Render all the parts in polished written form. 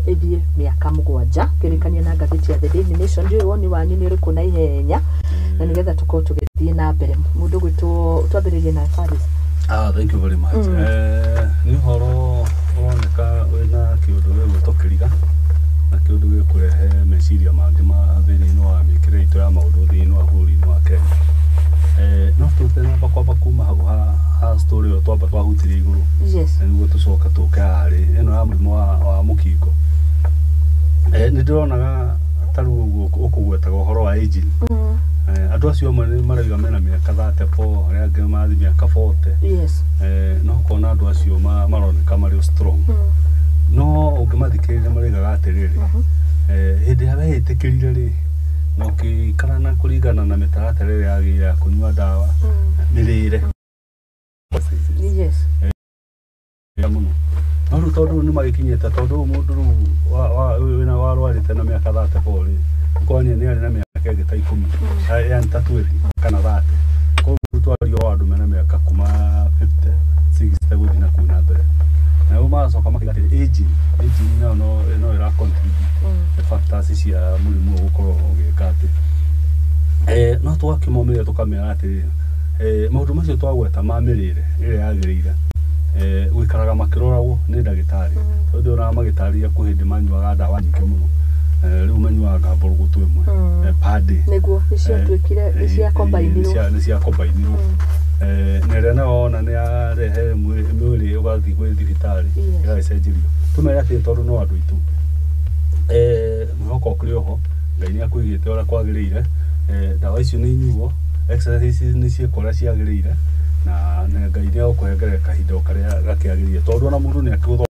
Ĩthiĩ mĩaka 7 kĩrĩkania na ngathĩti ya The Daily Nation. Ndiũĩ woni wanyu nĩ ũrĩkũ na ihenya, na nĩgetha tũkorwo tũgĩthiĩ na mbere. Mũndũ gwĩtwo twambĩrĩrie na Faris. Ah, thank you very much. Nĩ ũhoro ũroneka wĩna kĩũndũ gĩgwĩtwo kĩriga na kĩũndũ gĩkũrehe meciria mangĩ ma thĩinĩ wa mĩkĩre itũ ya maũndũ thĩinĩ wa bũrũri-inĩ wa Kenya. No tũtanamba kwamba kuma hau ha story ĩyo twamba twahutirie igũrũ, na nĩguo tũcoke tũke haha rĩ ĩno ya mũrimũ wa mũkingo. Nĩ ndĩronaga ta rĩu ũguo ũkũgwetaga ũhoro wa aging. Andũ acio amwe nĩ marauga mena mĩaka 34, arĩa angĩ marathiĩ mĩaka 40. No ũkona andũ acio maroneka marĩ o strong, no ũngĩmathikĩrĩria maraugaga atĩrĩrĩ, hĩndĩ ĩrĩa weyĩtĩkĩrire rĩ na ũkĩikara na kũringana na mĩtaratara ĩrĩa yagĩrĩire ya kũnyua ndawa, mĩrĩre mũno, no rĩu tondũ nĩ magĩkinyĩte, tondũ rĩu mũndũ rĩu wĩna warwarĩte na mĩaka 34 rĩ, ũkona nĩ arĩ na mĩaka ĩngĩ ta 10, yani ta 20 kana 30. Koguo twaria o andũ mena mĩaka kuma 50, 60 gũthiĩ na kũu na mbere, na rĩu magacoka makiuga atĩ aging nayo no ĩra contribute the factors cia mũrimũ ũyũ gũkorwo ũgĩka atĩ no tũgakĩmomĩrĩria, tũkamera atĩrĩrĩ, maũndũ macio twagweta ma mĩrĩre ĩrĩa yagĩrĩire, gũikaraga makĩroragwo nĩ ndagĩtarĩ, tondũ ndĩronaga magĩtarĩria kwĩ hĩndĩ manyuaga ndawa nyingĩ mũno. Rĩu manyuaga mbũrũgũtũ ĩmwe per day. Nĩguo nĩ ciatuĩkire nĩ cia kombainirwo. Nĩ cia kombainirwo. Na ĩrĩa nayo wona nĩ yarehe mwĩrĩ ũgathiĩ gwĩ thibitarĩ, ĩgagĩcenjerio. Tũmere atĩ tondũ no andũ aitũ, mwĩhoko ũkĩrĩ oho, Ngai nĩ akũigĩte ũrĩa kwagĩrĩire. Ndawa icio nĩ inyuo, exercise nĩ ciĩkwo ũrĩa ciagĩrĩire, na Ngai nĩ egũkũhengere kahinda o karĩa gakĩagĩrĩire, tondũ ona mũndũ nĩ akĩgũthwo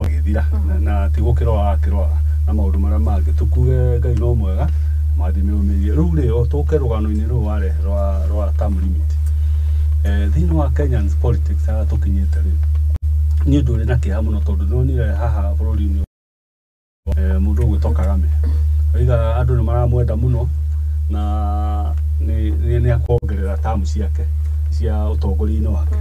agĩthira na ti gũkĩrwara akĩrwara na maũndũ marĩa mangĩ. Tũkuge Ngai no mwega, mathiĩ mĩũmĩrie. Rĩu rĩ, o tũke rũgano-inĩ rũu warehe rwa term limit, thĩinĩ wa Kenyans politics haha tũkinyĩte rĩ, nĩ ũndũ ũrĩ na kĩeha mũno, tondũ nĩwonire haha bũrũri-inĩ mũndũ ũgwĩtwo Kagame oiga andũ nĩ maramwenda mũno na nĩ akuongerera term ciake cia ũtongoria-inĩ wake.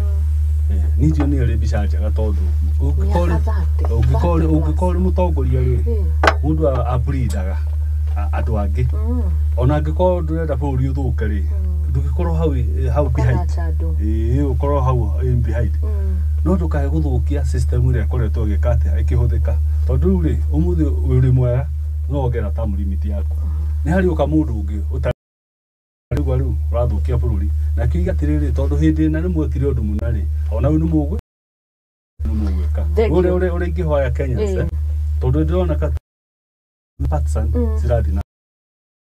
Niĩ ndionire ĩrĩ mbica njega, tondũ Mĩaka 30, ũngĩkorwo 30 plus. ũngĩkorwo ũrĩ mũtongoria rĩ, mũndũ abreathaga andũ angĩ. Ona angĩkorwo ndũrenda bũrũri ũthũke rĩ, ndũgĩkorwo hau behind. Ũkaracha andũ. Ĩĩ, ũkorwo hau in behind, no ndũkae gũthũkia system ĩrĩa ĩkoretwo ĩgĩka atĩa, ĩkĩhũthĩka, tondũ rĩu rĩ, ũmũthĩ ũrĩ mwega no wongerera term limit yaku, nĩ harĩũka mũndũ ũngĩ ũtarĩgua rĩu ũrathũkia bũrũri na kĩiga atĩrĩrĩ, tondũ hĩndĩ ĩna nĩ mwekire ũndũ mũna rĩ, ona rĩu nĩ mũgwĩka. Thank you. Ũrĩa ingĩhoya Kenyans, tondũ ndĩrona partisan cirathiĩ na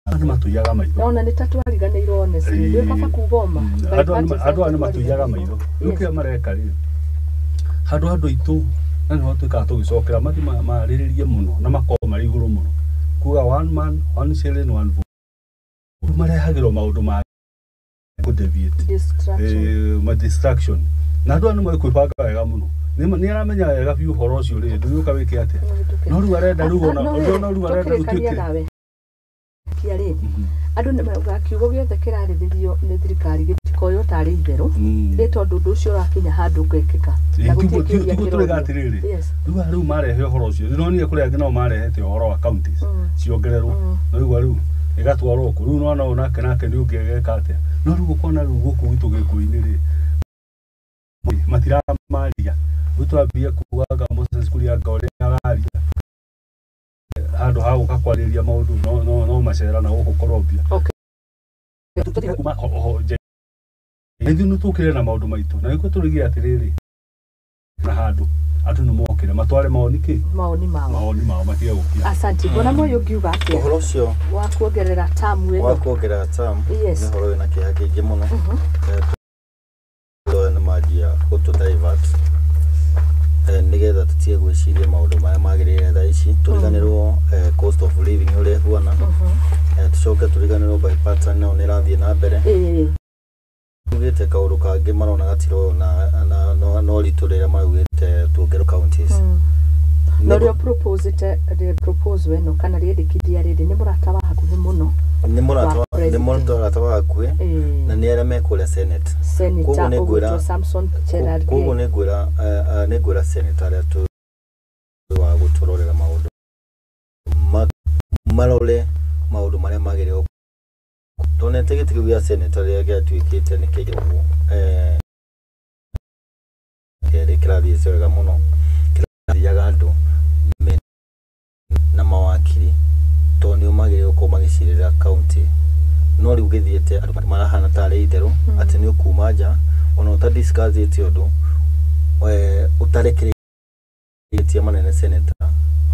andũ nĩ matũiyaga maitho. Ona nĩ ta twariganĩirwo, honestly. Ndĩ kaba kuga ũma. Andũ aya nĩ matũiyaga maitho. Rĩu kĩrĩa mareka rĩ, handũ andũ aitũ na nĩho tuĩkaga tũgĩcokera mathiĩ marĩrĩrie mũno na makorwo marĩ igũrũ mũno kuga one man, one shilling, one vote. Rĩu marehagĩrwo maũndũ ma kũ-deviate. Distraction. Ma distraction, na andũ aya nĩ moĩ kwĩbanga wega mũno. Nĩ aramenya wega biũ ũhoro ũcio rĩ, ndũgĩũka wĩke atĩa, no rĩu arenda rĩu ona No, no rĩu arenda rĩu tũkĩrĩkania tuĩke nawe kia rĩ, andũ nĩ marauga kiugo gĩothe kĩrarĩrĩrio nĩ thirikari gĩtikoywo tarĩ itherũ, nĩ tondũ ũndũ ũcio ũrakinya handũ ũgekĩka na gũtirĩ kĩũria Tiguo tũrĩga kĩrorio. atĩrĩrĩ, rĩu marehe ũhoro ũcio, ndĩronire kũrĩ angĩ nao marehete ũhoro wa counties ciongererwo, no rĩu ĩgatwarwo kũ rĩu nona ũyũ nake nĩ ũngĩ egeka atĩa, no rĩu ũkona rĩu gũkũ gwitũ gĩkũyũ-inĩ rĩ, matiramaria. Rĩu twambie kugaga Moses Kuria anga ũrĩa araria handũ ha gũka kwarĩrĩria maũndũ, no macera na gũkũ Colombia. Tũtige kuma oho nja. Ithuĩ nĩ tũkĩre na maũndũ maitũ, na nĩkuo tũrĩgire atĩrĩrĩ, na handũ andũ nĩ mokĩre matware mawoni kĩ Maoni mao. Mawoni mao matige gũkia. Asante. Bwana Moyo, ũngiuga atĩa Ũhoro ũcio wa kuongerera tamu wa ĩno? kuongerera term nĩ ũhoro wĩna kĩeha kĩingĩ mũno. Tondũ aya nĩ manjia gũtũ divert nĩgetha tũtige gwĩciria maũndũ marĩa magĩrĩire thaa ici, tũriganĩrwo cost of living ũrĩa ĩhuana, tũcoke tũriganĩrwo bipartisan nayo nĩ ĩrathiĩ na mbere. Ugĩte kaũndũ kangĩ marona gatiroywo na ũritũ rĩrĩa maraugĩte tuongererwo counties. Na ũrĩa proposite proposal ĩno kana rĩendekithia rĩrĩ nĩ mũrata wa hakuhĩ mũno Nĩ mũrata wa nĩ president. mũrata wa hakuhĩ na nĩ arĩa me kũrĩa Senate. Senator Koguo nĩ ũgwĩtwo Samson Koguo Cherargei. nĩ ngwĩra senator arĩa Marore maũndũ marĩa magĩrĩirwo tonete gĩtĩ kĩu gĩa senator rĩrĩa gĩatuĩkĩte nĩ kĩaigwo ũguo kerĩ kĩrathiĩte wega mũno kĩrathiaga andũ na mawakiri tondũ nĩo magĩrĩirwo gũkorwo magĩcirĩra county no rĩu gĩthiĩte andũ marahana tarĩ itherũ atĩ nĩ ũkuma nja ona ũta discussĩte ũndũ ũtarekereirie manene senator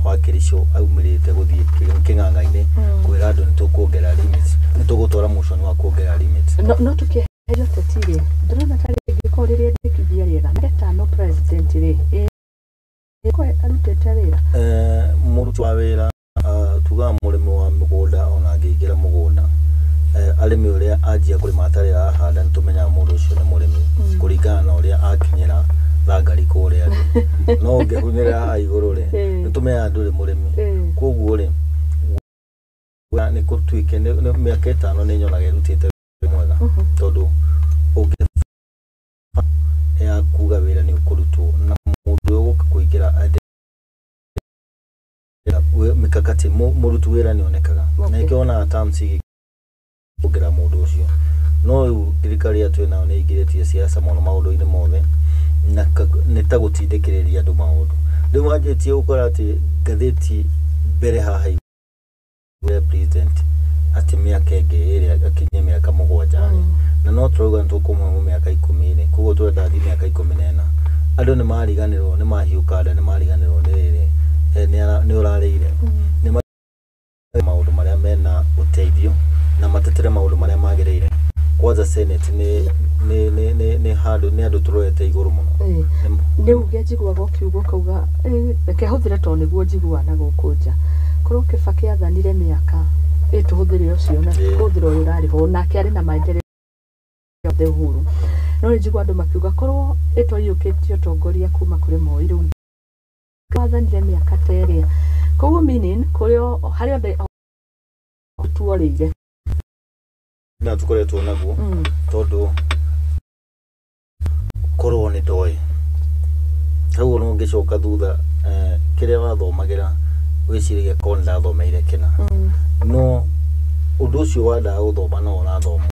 wa Kericho aumĩrĩte gũthiĩ kĩng'ang'a-inĩ kwĩra andũ nĩ tũkuongerera limit nĩ tũgũtwara motion wa kuongerera limit no tukĩeheria ũteti rĩ ndĩrona ta rĩngĩkorwo rĩrĩa rĩkithia rĩega metano president rĩ ĩkorwo arutĩte wĩra mũruti wa wĩra tugaga mũrĩmi wa mũgũnda ona angĩingĩra mũgũnda arĩmi ũrĩa anjia kũrĩma atarĩ arahanda nĩ tũmenyaga mũndũ ũcio nĩ mũrĩmi kũringana na ũrĩa akinyĩra thangari kũrĩa thĩ no ũngĩhunyĩra haha igũrũ rĩ nĩ tũmenyaga ndũrĩ mũrĩmi koguo rĩ nĩ gũtuĩke mĩaka 5 nĩ nyonaga ĩrutĩte wĩra mwega tondũ ũngĩ ya kuga wĩra nĩ ũkũrutwo na mũndũ ũyũ ũgũka kũingĩra mikakati mũruti wĩra nĩ onekaga na nĩkĩo wonaga terms igĩkuongerera mũndũ ũcio no rĩu thirikari ĩrĩa twĩ nayo nĩ ĩingĩrĩtie siasa mũno maũndũ-inĩ mothe na nĩ ta gũtindĩkĩrĩria andũ maũndũ rĩu wanjĩtie gũkora atĩ ngathĩti mbere haha igũrũ ya president atĩ mĩaka ĩngĩ ĩrĩa akinyie mĩaka 7 rĩ na no tũrauga nĩ tũkũmũhe mĩaka 10 rĩ koguo tũrenda athiĩ mĩaka 14 andũ nĩ mariganĩrwo nĩ mahiũka nda nĩ mariganĩrwo nĩ rĩrĩ nĩ ũrarĩire nĩ maũndũ marĩa mena ũteithio na matetere maũndũ marĩa magĩrĩire kwanza senate nĩ handũ nĩ andũ tũrorete igũrũ mũno nĩ uge njiguaga ũkiuga ũkauga reke hũthĩre tondũ nĩguo njiguaga na gũkũ nja korwo Kibaki athanire mĩaka tũhũthĩre ũcio na kũhũthĩra ũyũ ũrarĩ ho nake arĩ na maendeleo yothe Uhuru no nĩ njigua andũ makiuga korwo ĩtwaiyũkĩtie ũtongoria kuma kũrĩ Moi rĩu wathanire mĩaka ta ĩrĩa koguo meaning kũrĩ harĩ othe tuorĩire na tũkoretwo naguo tondũ korwo nĩ ndoĩ koguo no ngĩcoka thutha kĩrĩa wathomagĩra wĩciragia korwo nĩ ndathomeire kĩna no ũndũ ũcio wandaga gũthoma no ũrathoma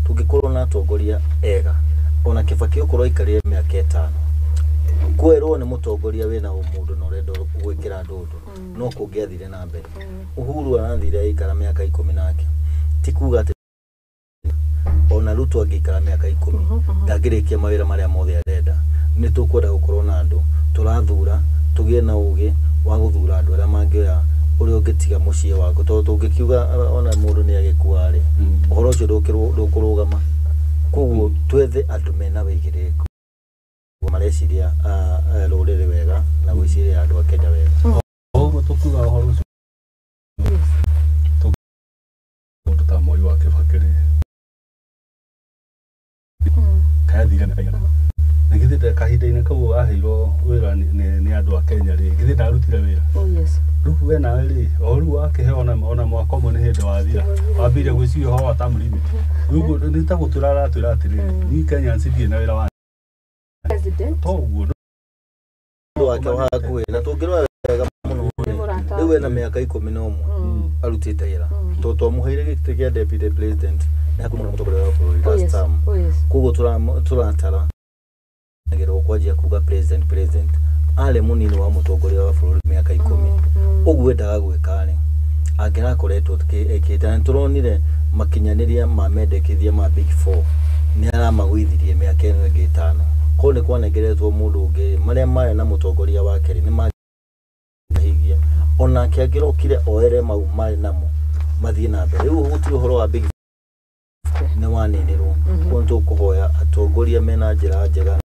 tũngĩkorwo na atongoria ega ona Kibaki okorwo aikarire mĩaka 5 kwerwo nĩ mũtongoria wĩna ũmũndũ na ũrenda gwĩkĩra andũ ũndũ no kũngĩathire na mbere Uhuru arathire aikara mĩaka 10 nake ti kuga atĩ ona Ruto angĩikara mĩaka 10 ndangĩrĩkia mawĩra marĩa mothe arenda nĩ tũkwenda gũkorwo na andũ tũrathura tũgĩe na ũgĩ wa gũthura andũ arĩa mangĩoya ũrĩa ũngĩtiga mũciĩ waku tondũ tũngĩkiuga ona mũndũ nĩ agĩkua rĩ ũhoro ũcio ndũkũrũgama koguo twethe andũ mena wĩigĩrĩrĩku mareciria rũrĩrĩ wega na gwĩciria andũ a Kenya wega ũguo tũkiuga ũhoro ũcio mũndũ ta Moi wa Kibaki rĩ kayathire mĩaka igana na githĩ kahinda-inĩ kau aheirwo wĩra nĩ andũ a Kenya rĩ githĩ ndarutire wĩra rĩu we nawe rĩ o rĩu wakĩheo ona mwaka ũmwe nĩ hĩndĩ wathira wambĩrĩria gwĩciria ũhoro wa term limit rĩu nĩ ta gũtwĩra aratwĩra atĩrĩrĩ niĩ Kenyans ndirĩ na wĩra wa president toguo ũndũ wake wa hakuhĩ na tũngĩrora wega mũno rĩu ena mĩaka 11 arutĩte wĩra tondũ twamũheire gĩtĩ kĩa deputy president nĩ hakuhĩ mũno mũtongoria wa bũrũri last term koguo tũratara agĩrwo kwanjia kuga president arĩ mũnini wa mũtongoria wa bũrũri mĩaka 10 ũguo endaga gwĩka rĩ angĩrakoretwo ekĩte na nĩtũronire makinyanĩria ma mendekithia ma big four nĩ aramagũithirie mĩaka ĩno ĩngĩ 5 korwo nĩ kwanengeretwo mũndũ ũngĩ marĩa marĩ na mũtongoria wake rĩ nĩ mangĩhingia onake angĩrokire oere mau marĩ namo mathiĩ na mbere rĩu gũtirĩ ũhoro wa big nĩ waninirwo koguo nĩ tũkũhoya atongoria mena njĩra njega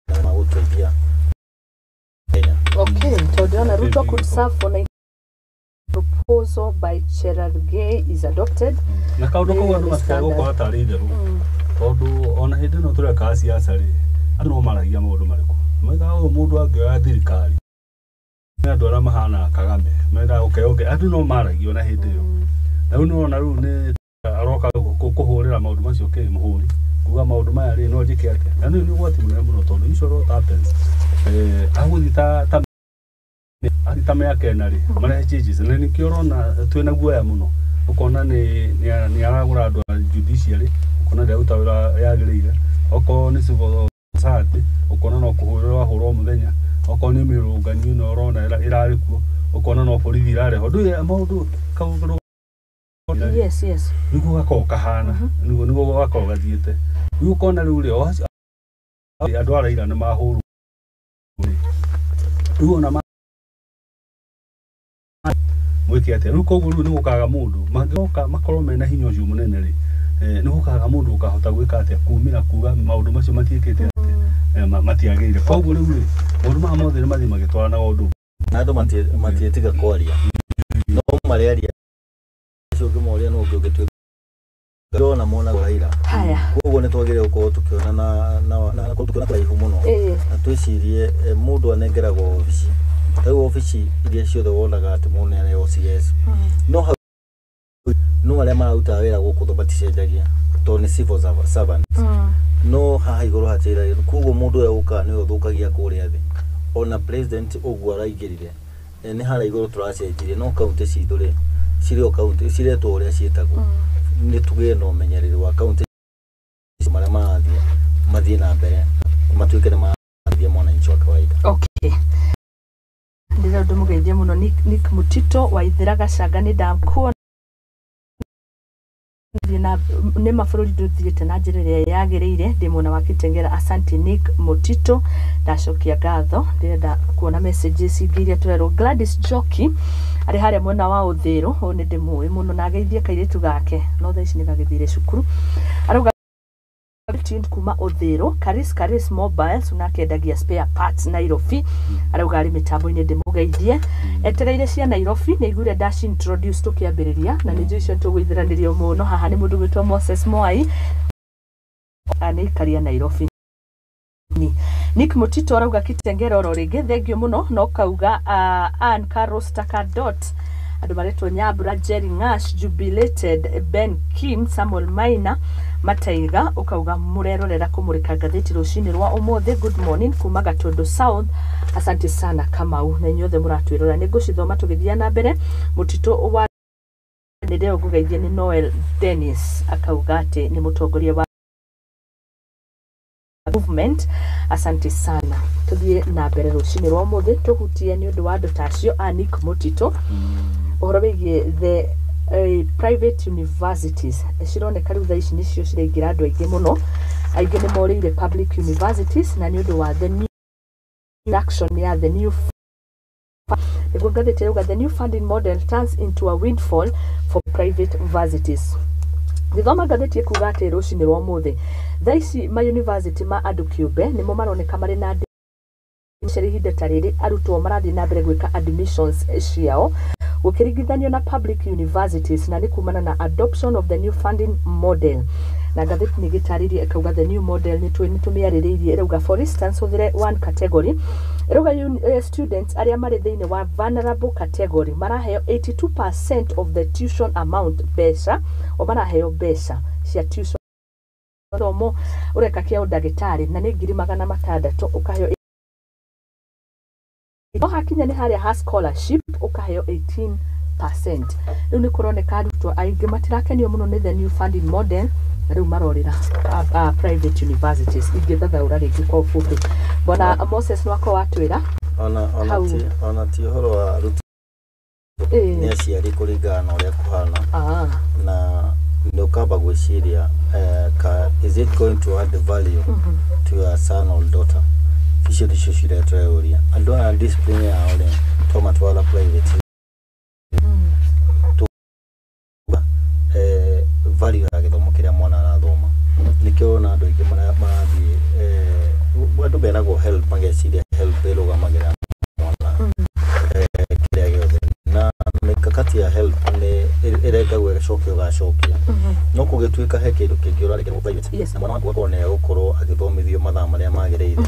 na magũteithia Kenya. Okay, tondũ Ruto could serve for 9 proposal by Cherargei is adopted. Na kaũndũ kau andũ matikae gũkora tarĩ itherũ tondũ ona hĩndĩ ĩno tũreka siasa rĩ andũ no maragia maũndũ marĩkũ maugaga ũyũ mũndũ angĩoya thirikari nĩ andũ arĩa mahana Kagame mendaga gũkeyonge andũ no maragia ona hĩndĩ ĩyo na rĩu nĩwona rĩu nĩ aroka kũhũrĩra maũndũ macio kĩ mũhũri kuga maũndũ maya rĩ no njĩke atĩa na nĩ ũgwati mũnene mũno tondũ usually what happens agũthiĩ ta Arita mĩaka 4 rĩ, marehe changes, na nĩkĩo ũrona twĩna guoya mũno, ũkona nĩ aragũra andũ a judiciary, ũkona ndĩraruta wĩra yagĩrĩire, okorwo nĩ civil society ũkona no kũhũrĩrwo ahũrwo mũthenya, okorwo nĩ mĩrũrũngano ĩno ũrona ĩrarĩ kuo, ũkona no borithi ĩrarehwo, ndũĩ maũndũ kaũndũ Yes. Nĩguo gakoragwo kahana, nĩguo gakoragwo gathiĩte. Rĩu ũkona rĩu rĩ, o acio andũ a Raila nĩ mahũrwo rĩu, ona mwĩke atĩa rĩu? Koguo rĩu nĩ gũkaga mũndũ mangĩoka makorwo mena hinya ũcio mũnene rĩ, nĩ gũkaga mũndũ ũkahota gwĩka atĩa, kumĩra kuga maũndũ macio matiĩkĩte atĩa, matiagĩrĩire. Koguo rĩu rĩ, maũndũ maya mothe nĩ mathiĩ magĩtwaranaga ũndũ. Na andũ matiĩtiga kwaria, no marĩaria ũcio ũngĩmoria nũ ũngĩ ũngĩtuĩka ndĩrona monaga Raila. Haya. Koguo nĩ twagĩrĩire gũkorwo tũkĩona na gũkorwo tũkĩona kũraihu mũno na twĩcirie, mũndũ anengeragwo obici, ta rĩu obici iria ciothe wonaga atĩ mũndũ nĩ arehwo CS, no hau no arĩa mararutaga wĩra gũkũ thĩ maticenjagia tondũ nĩ civil servants, no haha igũrũ hacenjagia. Koguo mũndũ ũrĩa ũkaga nĩwe ũthũkagia kũrĩa thĩ. Ona president ũguo araingĩrire, nĩ harĩa igũrũ tũracenjirie, no kaunti citũ rĩ, cirĩ o kaunti ciretwo ũrĩa ciĩtagwo. Nĩ tũgĩe na ũmenyereri wa kaunti marĩa marathiĩ mathiĩ na mbere, matuĩke nĩ marathiĩ mwananchi wa kawaida. Okay, ndĩrenda ndĩmũgeithie mũno Nick Mutito wa Ithĩra Gacanga, nĩ ndakuona. Thiĩ na nĩ mabũrũri ndũthiĩte na njĩra ĩrĩa yagĩrĩire, ndĩ mwena wa Kitengela. Asante Nick Mutito, ndacokia ngatho. Ndĩrenda kuona messages ingĩ iria tũrerwo. Gladys Njoki arĩ harĩa mwena wa Ũthĩrũ, ũyũ nĩ ndĩmũĩ mũno, na ageithie kairĩtu gake, no thaa ici nĩ gagĩthire cukuru. Arauga tuned kuma Ũthĩrũ. Karis Karis Mobiles unakendagia spare parts Nairobi, arauga arĩ mĩtambo-inĩ, ndĩmũgeithie, etereire cia Nairobi. Nĩ aiguire ndaci introduce tũkĩambĩrĩria, na nĩ njũĩ icio tũgũithĩranĩrio mũno. Haha nĩ mũndũ gwĩtwo Moses Mwai, nĩ ikaria Nairobi. Nick Mutito arauga Kitengera oro rĩngĩ, thengio mũno. No kauga Ann Carlos Takadot, andũ maretwo Nyambura, Jerry Ngash, Jubilated Ben Kim, Samuel Maina Mataiga, ũkauga mũrerorera kũmũrĩka ngathĩti rũcinĩ rwa ũmũthĩ. Good morning kuma Gatundu South, asante sana Kamau, na inyuothe mũratwĩrora, nĩ ngũcithoma tũgĩthiĩ na mbere. Mũtitũ wa nĩ ngũgeithie nĩ Noel Dennis, akauga atĩ nĩ mũtongoria wa movement, asante sana. Tuthiĩ na mbere rũcinĩ rwa ũmũthĩ, tũhutie nĩ ũndũ wa andũ ta acio a Nick Mũtitũ, ũhoro wĩgiĩ the private universities cironeka rĩu thaa ici nĩcio ciraingĩra andũ aingĩ mũno. Aingĩ nĩ morĩire public universities, na nĩ ũndũ wa the new action ya the new, nĩguo ngathĩti ĩrauga the new funding model turns into a windfall for private universities. Gĩthoma ngathĩti ĩkuga atĩ rũcinĩ rwa ũmũthĩ, thaa ici ma university ma andũ kĩũmbe nĩmo maroneka marĩ na admission. Ihinda ta rĩrĩ arutwo marathiĩ na mbere gwĩka admissions ciao gũkĩringithanio na public universities, na nĩ kumana na adoption of the new funding model. Na ngathĩti nĩ ĩgĩtarĩria ĩkauga the new model nĩ tũmĩarĩrĩirie. Ĩrauga, for instance, hũthĩre one category, ĩrauga students arĩa marĩ thĩinĩ wa vulnerable category maraheo 82% of the tuition amount, mbeca o maraheo mbeca cia tuition. Thomo ũreka kĩa ũndagĩtarĩ na nĩ 600,000, ũkaheo, no hakinya nĩ harĩa ha scholarship ũkaheo 18%. Rĩu nĩ kũroneka arutwo aingĩ matirakenio mũno nĩ the new funding model, na rĩu marorĩra private universities. Ingĩthathaũra rĩngĩ kwa ũfupi, bwana Moses nĩwakorwo watwĩra. Ona Hau. ti ona ti ũhoro wa arutwo, nĩ aciari, kũringana na ũrĩa kũhana, na nĩ ũkamba gwĩciria, ka is it going to add value to your son or daughter? Icio nĩcio ciũria tũreyũria. Andũ aya discipline yao rĩ, twamatwara private, value ya gĩthomo kĩrĩa mwana arathoma. Nĩkĩo ũrona andũ aingĩ marathiĩ, andũ meragwo HELB, mageciria HELB ĩrũgamagĩrĩra mwana kĩrĩa gĩothe, na mikakati ya HELB nĩ ĩrengagwo ĩgacokio ĩgacokia, no kũgĩtuĩka he kĩndũ kĩngĩ ũrarekerwo private na mwana waku akorwo nĩ egũkorwo agĩthomithio mathaa marĩa magĩrĩire,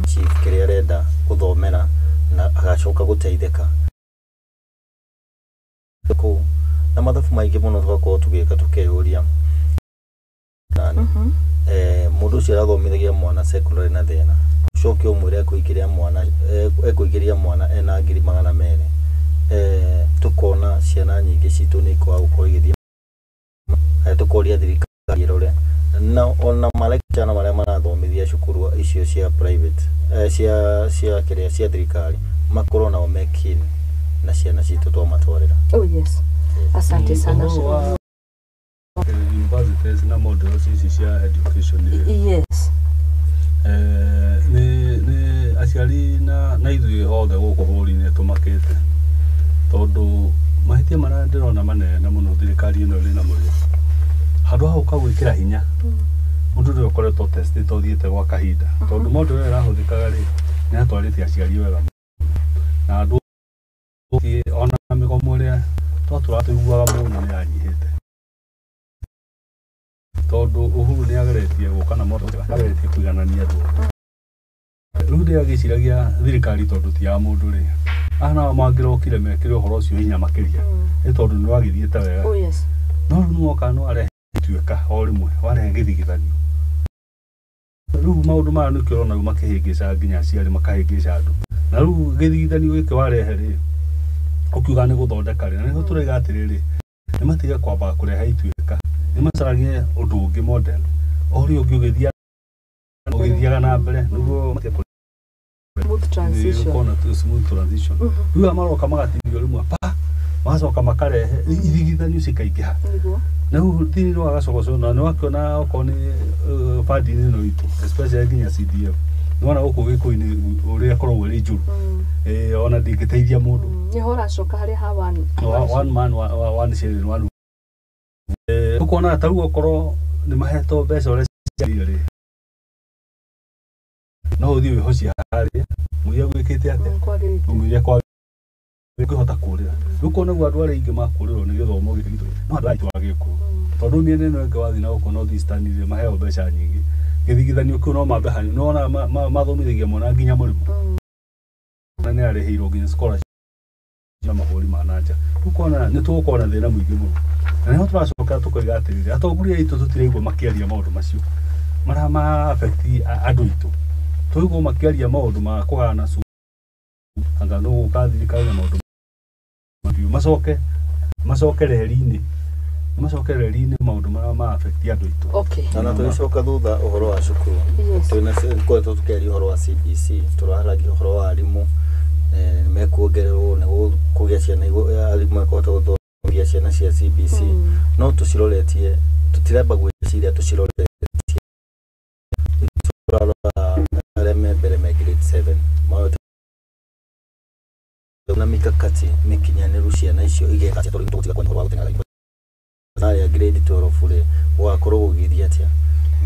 achieve kĩrĩa arenda gũthomera, na agacoka gũteithĩka kũu. Na mathabu maingĩ mũno tũgakorwo tũgĩka tũkeyũria nani, mũndũ ũcio arathomithagia mwana secondary na thĩna, ũcoke ũmwĩre ekũingĩria mwana. Ekũingĩria mwana ena 200,000, tukona ciana nyingĩ citũ nĩ ikwaga gũkorwo igĩthiĩ, tukoria thirikari ĩrore na ona malecturer marĩa marathomithia cukuru icio cia private, cia kĩrĩa cia thirikari, makorwo nao me keen na ciana citũ twamatwarĩra. Oh yes, asante sana. Ũhoro wa universities na models ici cia education rĩ, Yes. Nĩ aciari na ithuĩ othe gũkũ bũrũri-inĩ tũmakĩte, tondũ mahĩtia marĩa ndĩrona manene mũno thirikari ĩno ĩrĩ namo rĩ, handũ ha gũka gwĩkĩra hinya ũndũ ũrĩa ũkoretwo testĩtwo ũthiĩte gwa kahinda, tondũ model ĩrĩa ĩrahũthĩkaga rĩ, nĩ yatwarĩte aciari wega mũno na andũ ona mĩgomo ĩrĩa twatũraga tũiguaga mũno nĩ yanyihĩte, tondũ Uhuru nĩ ageretie gũka na model, ageretie kũiganania andũ othe. Rĩu ndĩragĩciragia thirikari, tondũ ti ya mũndũ rĩ, aya nao mangĩrokire mekĩre ũhoro ũcio hinya makĩria, nĩ tondũ nĩ wagĩthiĩte wega. Oh yes. No rĩu nĩwoka nĩ warehe ituĩka o rĩmwe, warehe gĩthigithanio. Rĩu maũndũ maya nĩkĩo ũrona rĩu makĩhĩngĩca nginya aciari, makahĩngĩca andũ. Na rĩu gĩthigithanio gĩkĩ warehe rĩ, ũkiuga nĩ gũthondeka rĩ, na nĩho tũraiga atĩrĩrĩ, nĩ matige kwamba kũrehe ituĩka, nĩ macaragie ũndũ ũngĩ, model o ũrĩa ũngĩ ũgĩthiaga na mbere, nĩguo matige Smooth transition. Gũkorwo na smooth transition. Rĩu aya maroka magatinio rĩmwe pa, magacoka makarehe ithigithanio cikaingĩha. Nĩguo. Na rĩu thĩinĩ wa gacogoco na nĩ wakĩona okorwo nĩ bandi-inĩ ĩno itũ, especially nginya CDF, nĩ wona gũkũ gĩkũyũ-inĩ ũrĩa ĩkoragwo ĩrĩ njũru. Ona ndingĩteithia mũndũ. Nĩho ũracoka harĩa ha one One man, one shilling, one. Ũkona ta rĩu okorwo nĩ mahetwo mbeca ũrĩa ciagĩrĩire rĩ, no ũthiĩ wĩhocie harĩa mũira gwĩkĩte atĩa, Kwagĩrĩte. Mũira kwa ũngĩhota kũrĩra. Rĩu ũkona ũguo andũ arĩa aingĩ makũrĩrwo nĩ gĩthomo gĩkĩ gitũ no andũ aitũ a gĩkũyũ, tondũ mĩena ĩno ĩngĩ wathiĩ na gũkũ North Eastern rĩ, maheo mbeca nyingĩ, gĩthigithanio kĩu no mambe hanini, nĩwona mathomithagia mwana nginya mũrĩmo, na nĩ arĩhĩirwo nginya scholarship na mabũrũri ma na nja. Rĩu ũkona nĩ tũgũkorwo na thĩna mũingĩ mũno, na nĩho tũracoka tũkoiga atĩrĩrĩ, atongoria aitũ tũtiraigua makĩaria maũndũ macio marĩa ma affect andũ aitũ. Tũraigua makĩaria maũndũ ma kũgayana anga nũ gũka thirikari na maũndũ macio, macoke reri-inĩ maũndũ marĩa ma affect andũ aitũ. Okay. Na tũgĩcoka thutha ũhoro wa cukuru, twĩna koretwo tũkĩaria ũhoro wa CBC, tũraharagia ũhoro wa arimũ, mekuongererwo nĩguo kũgĩa ciana arimũ mekũhota gũthomithia ciana cia CBC, no tũciroretie, tũtiramba gwĩciria tũciroretie, tũrarora arĩa me mbere me grade 7 mahote na mikakati mĩkinyanĩru ciana icio igeka atĩa, tondũ tũgũtiga kwaria ũhoro wa gũteng'era harĩa grade 12 rĩ, gũgakorwo gũgĩthiĩ atĩa.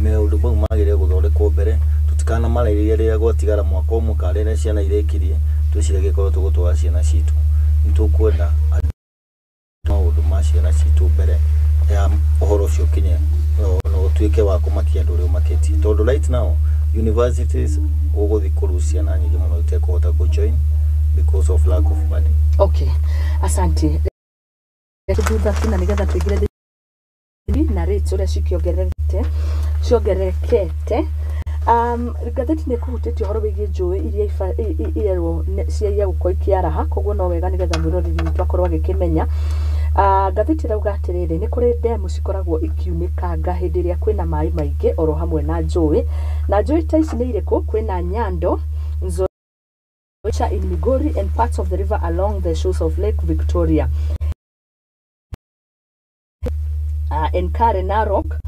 Maũndũ mau magĩrĩire gũthondekwo mbere, tũtikanamarĩrĩrie rĩrĩa gwatigara mwaka ũmwe kana rĩrĩa ciana irĩkirie, twĩciragie korwo tũgũtwara ciana citũ. Nĩ tũkwenda maũndũ ma ciana citũ mbere ya ũhoro ũcio ũkinye na ũtuĩke wa kũmakia andũ ũrĩa ũmakĩtie, tondũ right now universities ũgũthiĩ kũru ciana nyingĩ mũno itekũhota kũ join because of lack of money. Okay, asante. Thutha tina nĩgetha tũingĩre thĩinĩ na rates ũrĩa cikĩongererete ciongererekete. Ngathĩti nĩ ĩkũhutĩtie ũhoro wĩgiĩ njũĩ iria irerwo ciaia gũkorwo ikĩaraha, koguo no wega nĩgetha mwĩroreri witũ akorwo agĩkĩmenya. Ngathĩti ĩrauga atĩrĩrĩ, nĩ kũrĩ ndemu cikoragwo ikiunĩkanga hĩndĩ ĩrĩa kwĩna maĩ maingĩ oro hamwe na njũĩ, na njũĩ ta ici nĩ irĩkũ? Kwĩna Nyando, Nzoia in Migori and parts of the river along the shores of Lake Victoria, Enkare, Narok,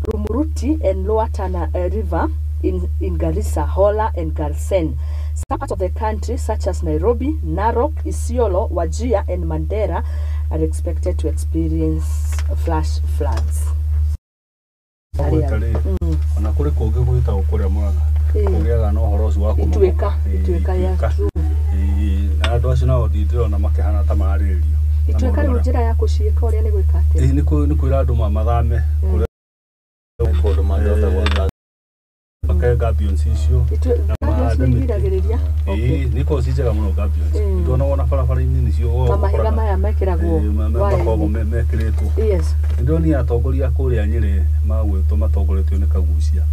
Rumuruti and Lower Tana River in Garissa, Hola and Garsen. Some parts of the country such as Nairobi, Narok, Isiolo, Wajir and Mandera are expected to experience flash floods. Gwĩta rĩ, ona kũrĩ kũngĩ gwĩtagwo kũrĩa Mũrang'a, kũgĩaga na ũhoro ũcio wa Ituĩka, kũmomoka. Ituĩka ya Ituĩka. True. Ĩĩ, na andũ acio nao ndĩrona makĩhana ta mararĩrĩrio na Ituĩka maũndũ rĩu marĩa- njĩra ya kũciĩka ũrĩa nĩ gwĩka atĩa? Ĩĩ, nĩ kwĩra andũ mathame kũrĩa Kũndũ mangĩhota gwaka. Makenga gabions icio na Gabions mahande nĩ mĩtĩ. igiragĩrĩria. Ĩĩ, nĩ ikoragwo ci njega mũno gabions. Nĩtuonaga ona barabara-inĩ nĩcio Mamahiga ũkoraga. maya mekĩragwo Ĩĩ, makoragwo waya-inĩ. mekĩrĩtwo. Nĩndĩronire atongoria kũrĩa Nyĩrĩ magwĩtwo matongoretio nĩ Kagucia,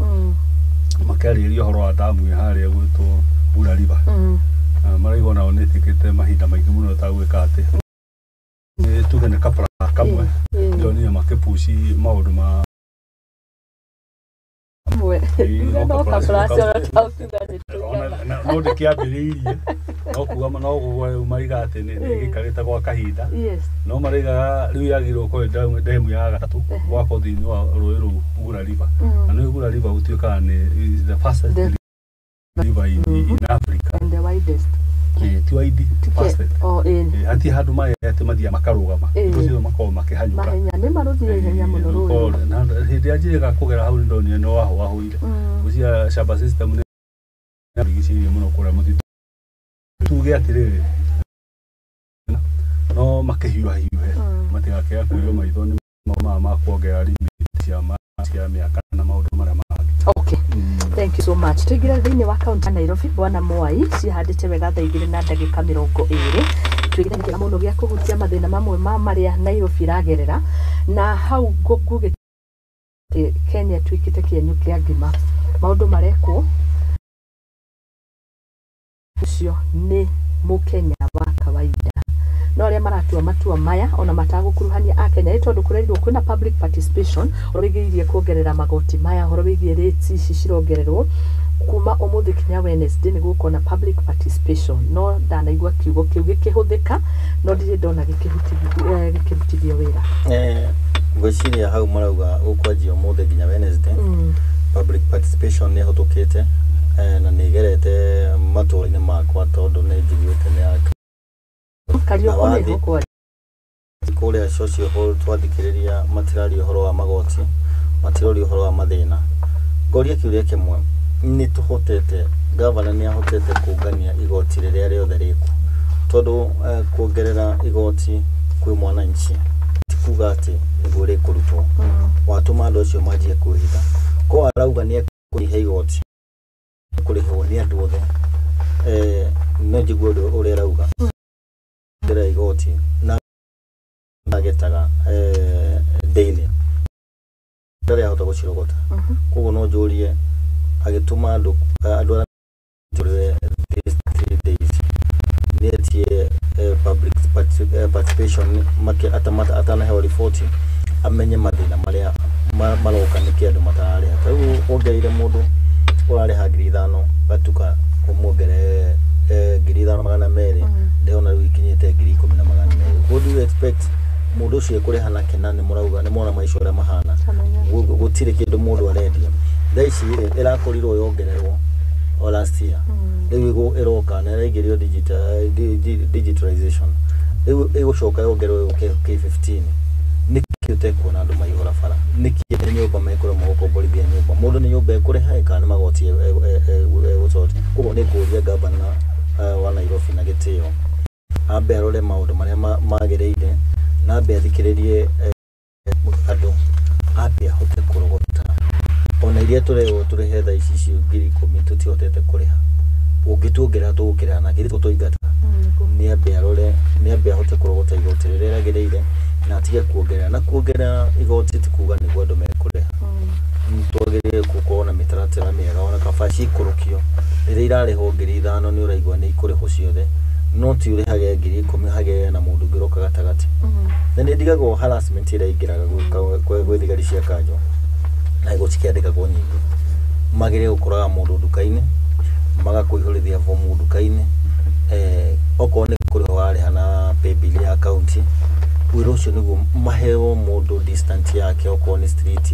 makĩarĩrĩria ũhoro wa ndamu ĩ harĩa gwĩtwo Bura River. Maraigua nao nĩ ĩtĩkĩte mahinda maingĩ mũno ĩtagwĩka atĩ tuge nĩ kapra kamwe ndĩronire makĩpuci maũndũ ma no ndĩkĩambĩrĩirie no kuga no rĩu mariga atĩ nĩ gĩikarĩte gwa kahinda no maraigaga rĩu yagĩrĩirwo gũkorwo ndemu ya gatatũ gwakwo thĩinĩ wa rũĩ rũu Ugura River na nĩ Ugura River gũtuĩkaga nĩ the fastest river in Africa and the widest. Ti wide, fastest. Hatirĩ handũ maĩ atĩ mathiaga makarũgama rũcio makoragwo makĩhanyũka nĩ marũthiĩ ihenya mũno rũĩ na hĩndĩ ĩrĩa njĩrĩga kũgera hau nĩndonire nĩ wahũahũire gũcia shamba system nĩ rigicĩirie mũno kũrĩa mũtitũ tuge atĩrĩrĩ no makĩhiũhahiũhe matigakĩaga kũiywo maitho nĩ maya ma kuongerera limit cia mĩaka na maũndũ marĩa mangĩ. Okay. Thank you so much. Tuingire thĩinĩ wa kaunti ya Nairobi bwana Mwai cihandĩte wega thaa 2:20 tuingire kĩra mũno gĩa kũhutia mathĩna mamwe ma marĩa Nairobi iragerera na hau nguge Kenya tuikite kĩenyũ kĩa ngima maũndũ marekwo ũcio nĩ mũkenya wa kawaida no arĩa maratua matua maya ona matagũkuruhania a Kenya nĩ tondũ kũrerirwo kwĩna public participation ũhoro wĩgiĩ kuongerera magoti maya ũhoro wĩgiĩ rates ici cirongererwo kuma ũmũthĩ kinya Wednesday nĩ gũkorwo na public participation no ndanaigua kiugo kĩu gĩkĩhũthĩka no ndirĩ ndona gĩkĩrutithio wĩra. Ngwĩciria hau marauga gũkwanjia ũmũthĩ nginya Wednesday. Public participation nĩ ĩhũtũkĩte na nĩ ĩgerete matũũra-inĩ makwa tondũ nĩ njiguĩte nĩ ya kũrĩa social hall twathikĩrĩria matiraria ũhoro wa magoti matiroria ũhoro wa mathĩna. Ngoria kĩũria kĩmwe nĩ tũhotete gavana nĩ ahotete kũngania igoti rĩrĩa rĩothe rĩkuo tondũ kuongerera igoti kwĩ mwananchi ti kuga atĩ nĩguo rĩkũrutwo watũma andũ acio manjie kwĩhitha ko arauga nĩ ekũrĩha igoti kũrĩhwo nĩ andũ othe no njigue ũndũ ũrĩa arauga ndĩra igoti na agetaga daily ndarĩ ahota gũcirogota koguo no njũrie agĩtũma andũ arĩa these 3 days nĩ etie public participation atanaheo riboti amenye mathĩna marĩa maroka nĩkĩ andũ matararĩha. Ta rĩu wongereire mũndũ ũrarĩha 5,000 gatuka ũmuongerere 5,200 ndĩrona rĩu ikinyĩte 10,200. What do you expect mũndũ ũcio ekũrĩha na kĩna nĩ mũrauga nĩ mona maica ũrĩa mahana gũtirĩ kĩndũ mũndũ arendia thaa ici ĩrakorirwo yongererwo o last year rĩu ĩroka na ĩraingĩrio digitalization rĩu ĩgũcoka yongererwo yũke K15 nĩkĩ ũtekuona andũ maihũra bara nĩkĩ nyũmba mekũremwo gũkomborithia nyũmba mũndũ nĩ nyũmba ekũrĩha kana nĩ magoti egũcokia. Koguo nĩ ngũria gavana wa Nairobi na gĩtĩo ambe arore maũndũ marĩa magĩrĩire na ambe athikĩrĩrie andũ ambe ahote kũrogota ona iria tũrerwo tũrĩhe thaa ici icio 10,000 tũtihotete kũrĩha ũngĩtuongerera tũgũkĩrĩha na kĩrĩ tũtũingata nĩ ambe arore nĩ ambe ahote kũrogota igoti rĩrĩa rĩagĩrĩire na atige kuongerera na kuongerera igoti ti kuga nĩguo andũ mekũrĩha. Twagĩrĩire gũkorwo na mĩtaratara mĩega ona kaba cikũrũkio rĩrĩa irarĩhwo 5,000 nĩ ũraigua nĩ ikũrĩhwo ciothe no ti ũrĩhage 10,000 hagĩe na mũndũ ũngĩ ũroka gatagatĩ. Na nĩ ndigagwo harassment ĩrĩa ĩingĩraga gwĩ thigari cia kanjũ na gũtikĩandĩkagwo nyingĩ magĩrĩire gũkoraga mũndũ nduka-inĩ magakũihũrĩria bomu nduka-inĩ okorwo nĩ kũrĩha ũrarĩha na paybill ya kaunti wĩra ũcio nĩguo maheo mũndũ distant yake okorwo nĩ street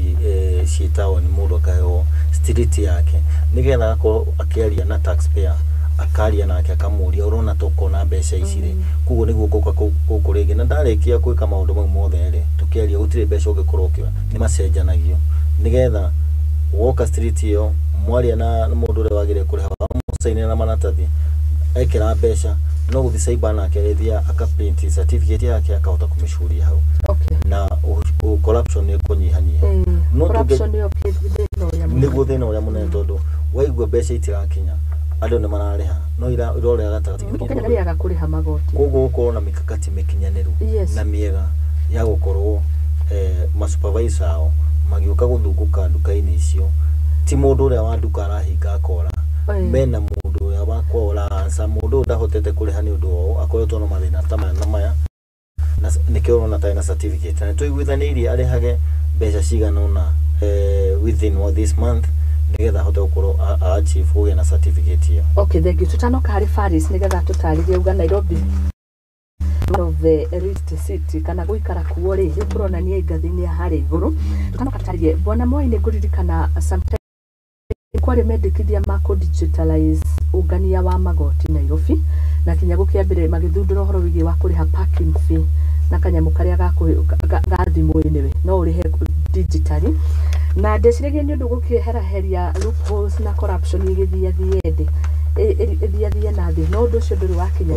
ciĩ taũni mũndũ akaheo street yake nĩgetha agakorwo akĩaria na taxpayer akaria nake akamũria ũrona tũkona mbeca ici rĩ koguo nĩguo ngũka gũkũ rĩngĩ na ndarĩkia gwĩka maũndũ mau mothe rĩ tũkĩaria gũtirĩ mbeca ũngĩkorwo ũkĩoya nĩ macenjanagio nĩgetha woka street ĩyo mwaria na mũndũ ũrĩa wagĩrĩire kũrĩha wamũcainĩra na maratathi ekĩra mbeca no gũthiĩ cyber nake agĩthiĩ aka print certificate yake akahota kũmĩcuria hau na corruption nĩ ĩkũnyihanyiha. No nĩguo thĩna ũrĩa mũnene tondũ waigua mbeca itirakinya andũ nĩ mararĩha no irorera gatagatĩ koguo gũkorwo na mikakati mĩkinyanĩru na mĩega ya gũkorwo masupervisor ao magĩũka gũthungũka nduka-inĩ icio ti mũndũ ũrĩa wa nduka arahinga akora mena mũndũ ũrĩa wa makwa ũra-answer mũndũ ũyũ ndahotete kũrĩha nĩ ũndũ wa ũũ, akoretwo na mathĩna ta maya na maya, na nĩkĩo ũrona atarĩ na certificate. Na nĩtũiguithanĩirie arĩhage mbeca cigana ũna within this month nĩgetha ahote gũkorwo a achieve kũgĩa na certificate ĩyo. Okay, thank you. Tutanoka harĩ Faris nĩgetha tũtarĩrie uga Nairobi one of the richest city kana gũikara kuo rĩ, nĩ kũronania ngathĩ-inĩ ya harĩa igũrũ. Tutanoka tũtarĩrie, Bwana Moi, nĩ ngũririkana sometime kwarĩ mendekithia ma kũ digitalize ũngania wa magoti Nairobi, na kinya gũkĩambĩrĩria magĩthundũra ũhoro wĩgiĩ wa kũrĩha parking fee na kanyamũ karĩa ga thimũ, anyway no ũrĩhe digitally, na ndeciragia nĩ ũndũ gũkĩheraheria loopholes na corruption ĩgĩthiathie thĩ, ĩthiathie na thĩ, no ũndũ ũcio ndũrĩ wakinya.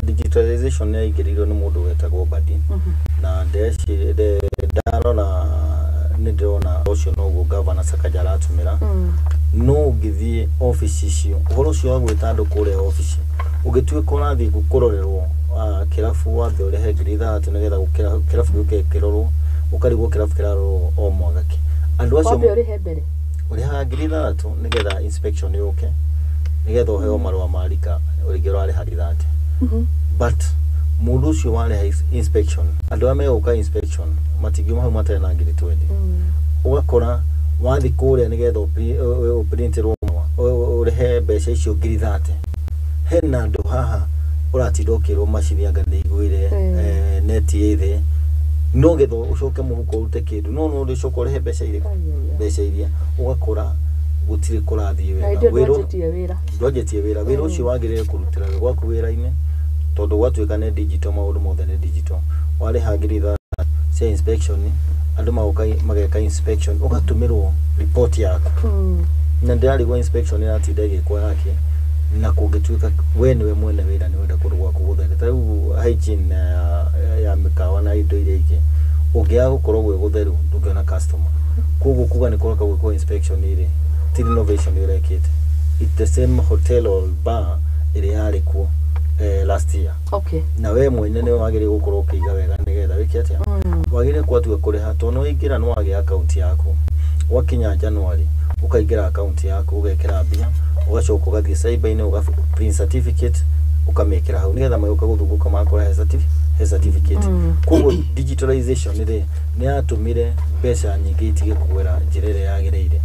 Digitalization nĩ yaingĩrĩirio nĩ mũndũ wetagwo Mbadi, na ndarora nĩ ndĩrona ũcio noguo Gavana Sakaja aratũmĩra. No ũngĩthiĩ obici icio, ũhoro ũcio wa gwĩta andũ kũrĩa obici, ũngĩtuĩka ũrathiĩ kũrorerwo kĩrabu, wambe ũrĩhe 6,000 nĩgetha kĩrabu gĩũke kĩrorwo, ũkarigwo kĩrabu kĩrarorwo o mwaka kĩ andũ acio. Wambe ũrĩhe mbere. Ũrĩhaga 6,000 nĩgetha inspection yũke, nĩgetha ũheo marũa ma rika rĩngĩ ũrarĩha 30,000. But mũndũ ũcio warĩha inspection, andũ arĩa megũka inspection matingiuma hau matarĩ na 20,000. Ũgakora wathiĩ kũrĩa nĩgetha ũprintĩrwo marũa, ũrĩhe mbeca icio 30,000, hena andũ haha ũratinda ũkĩrwo macini anga nĩ igwire, neti ĩ thĩ, no getha ũcoke mũhuko ũrute kĩndũ, no ũrĩcoka ũrĩhe mbeca irĩkũ? Ai, ai, ai. Mbeca iria ũgakora gũtirĩ kũrathiĩ Na wega. hĩndĩ ĩyo Wĩra ndwanjĩtie wĩra. Ndwanjĩtie wĩra. Wĩra ũcio wagĩrĩire kũrutĩra wĩ gwaku wĩra-inĩ, tondũ gwatuĩka nĩ digital, maũndũ mothe nĩ digital. Warĩha 6,000 cia inspection, andũ magoka mageka inspection, ũgatũmĩrwo report yaku. Na ndĩrarigwo inspection ĩratinda ĩgĩkwo yake, na kũngĩtuĩka we nĩwe mwene wĩra, nĩ wenda kũndũ gwaku gũthere, ta rĩu hygiene ya mĩkawa na indo iria ingĩ, ũngĩaga gũkorwo gwĩ gũtheru ndũngĩona customer. Koguo kuga nĩ kũroka gwĩkwo inspection rĩ, ti renovation ũrekĩte, it's the same hotel or bar ĩrĩa yarĩ kuo last year. Na we mwene nĩwe wagĩrĩire gũkorwo ũkĩiga wega nĩgetha wĩke atĩa? Wagĩrĩire gwatua kũrĩha, tondũ nĩ waingĩra, nĩ wagĩa akaunti yaku, gwakinya January ũkaingĩra akaunti yaku, ũgekĩra mbia, ũgacoka ũgathiĩ cyber-inĩ, ũga print certificate, ũkamĩkĩra hau nĩgetha magĩũka gũthungũka magakora he certificate. Koguo digitalization rĩ, nĩ yatũmire mbeca nyingĩ itige kũgwĩra njĩra ĩrĩa yagĩrĩire,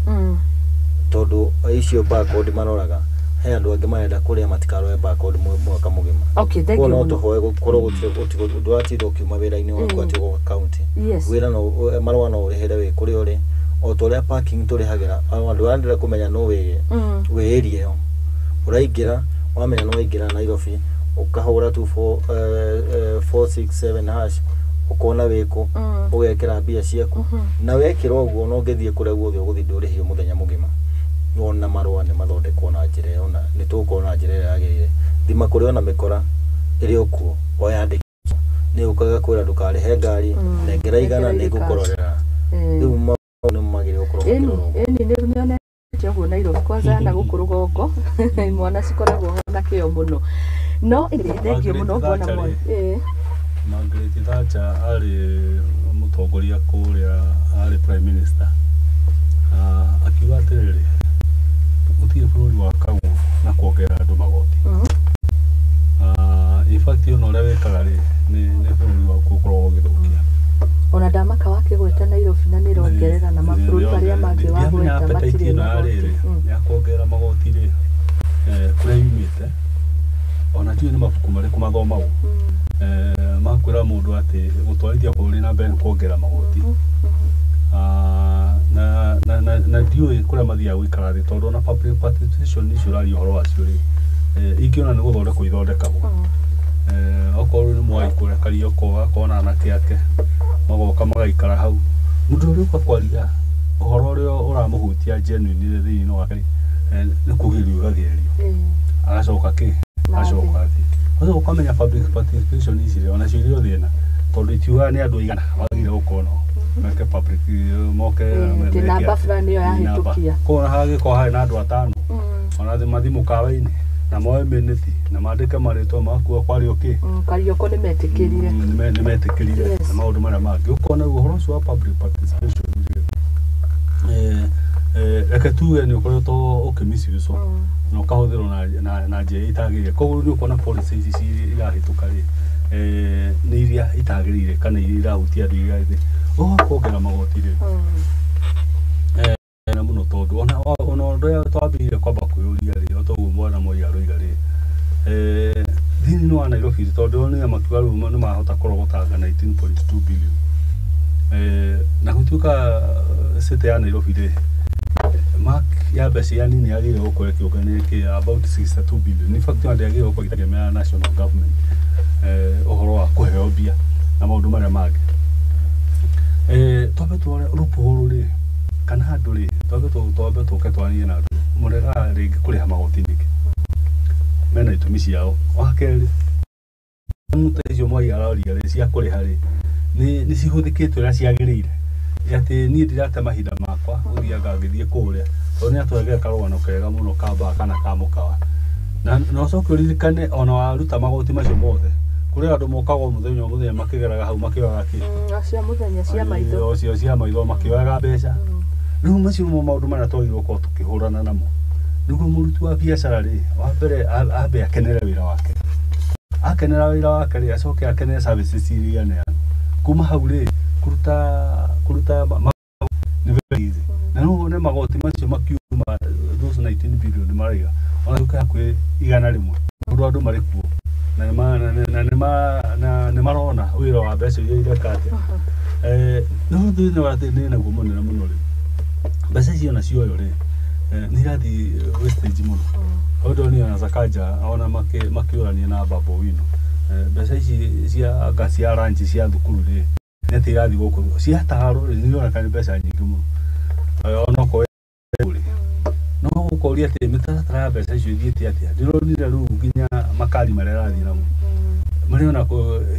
tondũ icio barcode maroraga, he andũ angĩ marenda kũrĩa matikarore barcode mwaka mũgima. Okay, thank Koguo you no mũno. tũhoe gũkorwo gũtirĩ ndũratinda ũkiuma wĩra-inĩ waku atĩ ũgoka kaunti. Wĩra no marũa no ũrĩhĩre wĩ kũrĩa ũrĩ, o ta ũrĩa parking tũrĩhagĩra. Andũ arĩa ndĩrenda kũmenya no wĩ wĩ area ĩyo ũraingĩra, wamenya nĩ waingĩra Nairobi, ũkahũra tu 467 hash, ũkona wĩkũ, ũgekĩra mbia ciaku, na wekĩra ũguo no ũngĩthiĩ kũrĩa guothe ũgũthiĩ ndũrĩhio mũthenya mũgima. Ona marũa nĩ mathondekwo na njĩra ĩyo, na nĩ tũgũkorwo na njĩra ĩrĩa yagĩrĩire. Thima kũrĩ ona mĩkora ĩrĩ o kuo o yandĩkĩtwo, nĩ ũkaga kwĩra ndũkarĩhe ngari, nengera 100 nengera nĩ ngũkũrorera. Rĩu maũndũ nĩ magĩrĩire gũkorwo Ĩni makĩrorwo. Ĩni nĩ nĩonete ũguo Nairobi kwanza na gũkũ rũgongo mwana cikoragwo ho na kĩo mũno. No ĩrĩ thank you mũno, Bwana Margaret Moi. Thatcher. Margaret Thatcher arĩ mũtongoria kũrĩa, arĩ prime minister. Akiuga atĩrĩrĩ, gũtirĩ bũrũri wakagwo na kuongerera andũ magoti. In fact, ona ũrĩa wĩkaga rĩ, nĩ bũrũri waku ũkoragwo ũgĩthũkia. Ona ndamaka wakĩgweta Nairobi na nĩrongerera na mabũrũri marĩa mangĩ Ndiamenya wagweta appetite matirĩ ĩno ya magoti. rĩrĩ ya kuongerera magoti rĩ, kũrĩa yumĩte, ona tiũĩ nĩ mabuku marĩkũ mathomagwo makwĩra mũndũ atĩ gũtwarithia bũrũri na mbere nĩ kuongerera magoti. Na ndiũĩ kũrĩa mathiaga gũikara thĩ, tondũ ona public participation icio ũraria ũhoro wacio rĩ, ingĩ ona nĩ gũthondekwo ithondekagwo. Okorwo nĩ Mwai kũrĩa Karioko, agakorwo na anake ake magoka magaikara hau, mũndũ ũrĩa ũka kwaria ũhoro ũrĩa ũramũhutia genuinely thĩinĩ wake rĩ, nĩ kũgĩrio ũgagĩrĩrio, agacoka kĩ Na agacoka thĩ, ũgacoka ũkamenya public participation ici rĩ, onacio irĩ o thĩna, tondũ itiugaga nĩ andũ aigana wagĩrĩire gũkorwo nao meke public moke Atĩ meke namba atĩ. fulani ĩyo Nĩ namba. yahĩtũkia. Koguo ona hangĩkorwo harĩ na andũ atano, ona mathi mũkawa-inĩ na moe minĩti na mandĩke marĩtwa makuo kwario kĩ. Karioko nĩ metĩkĩrire. Nĩ metĩkĩrire. Na maũndũ marĩa mangĩ ũkona rĩu ũhoro ũcio wa public participation rĩ, Reke tuge nĩ ũkoretwo ũkĩmiciucwo na ũkahũthĩrwo na njĩra itagĩrĩire. Koguo nĩ ũkuona policy ici irahĩtũka rĩ, nĩ iria itagĩrĩire kana iria irahutia andũ iria thĩ. Ũhoro kuongerera magoti rĩ, na mũno tondũ ona ũndũ ũrĩa twambĩrĩirie kwamba kwĩyũria rĩ, o toguo mwana Moi aroiga rĩ, thĩinĩ wa Nairobi tondũ nĩ makiuga rĩu nĩ marahota kũrogotanga 19.2 billion, na gũtuĩka city ya Nairobi rĩ, mark ya mbeca iria nini yagĩrĩire gũkorwo ĩkĩũnganĩte about 62 billion. In fact, ona ndĩagĩrĩire gũkorwo ĩgĩtegemea national government ũhoro wa kũheo mbia na maũndũ marĩa mangĩ. Twambe tuone loophole rĩ, kana andũ rĩ, twambe tũke twarie na andũ mũregaga rĩngĩ kũrĩha magoti nĩkĩ, mena itũmi ciao. Wa kerĩ, ta icio Mwai aroria rĩ, cia kũrĩha rĩ, nĩ cihũthĩkĩte ũrĩa ciagĩrĩire, atĩ niĩ ndirate mahinda makwa gũthianga ngĩthiĩ kũrĩa, tondũ nĩ atũrehera karũgano kega mũno ka mbaa kana ka mũkawa, na ũcoke ũririkane ona waruta magoti macio mothe, kũrĩ andũ mokaga o mũthenya o mũthenya makĩgeraga hau makĩoyaga kĩ Cia mũthenya cia maitho. O cio cia maitho makĩoyaga mbeca. Rĩu macio nĩmo maũndũ marĩa twagĩrĩirwo gũkorwo tũkĩhũrana namo, nĩguo mũruti wa biacara rĩ, wa mbere ambe akenere wĩra wake, akenera wĩra wake rĩ, acoke akenere services iria aneana. Kuma hau rĩ, kũruta nĩ very easy, na no wone magoti macio makiuma, those 19 billion maraiga, ona tuke hakuhĩ 100, tondũ andũ marĩ kuo na nĩ marona wĩra wa mbeca iria ireka atĩa. No thĩna wa thĩna naguo mũnene mũno rĩ, mbeca icio nacioyo rĩ, nĩ irathiĩ wastage mũno. Ũndũ nĩ ona Sakaja ona makĩũrania na Babu Owino, mbeca ici cia anga cia lunch cia thukuru rĩ, nĩ atĩ irathiĩ gũkũ ciatarwo rĩ, nĩ ironeka nĩ mbeca nyingĩ mũno, onokorwo rĩ, no gũkoria atĩ mĩtaratara ya mbeca icio ithiĩte atĩa. Ndĩronire rĩu nginya makari marĩa arathiĩ namo marĩ ona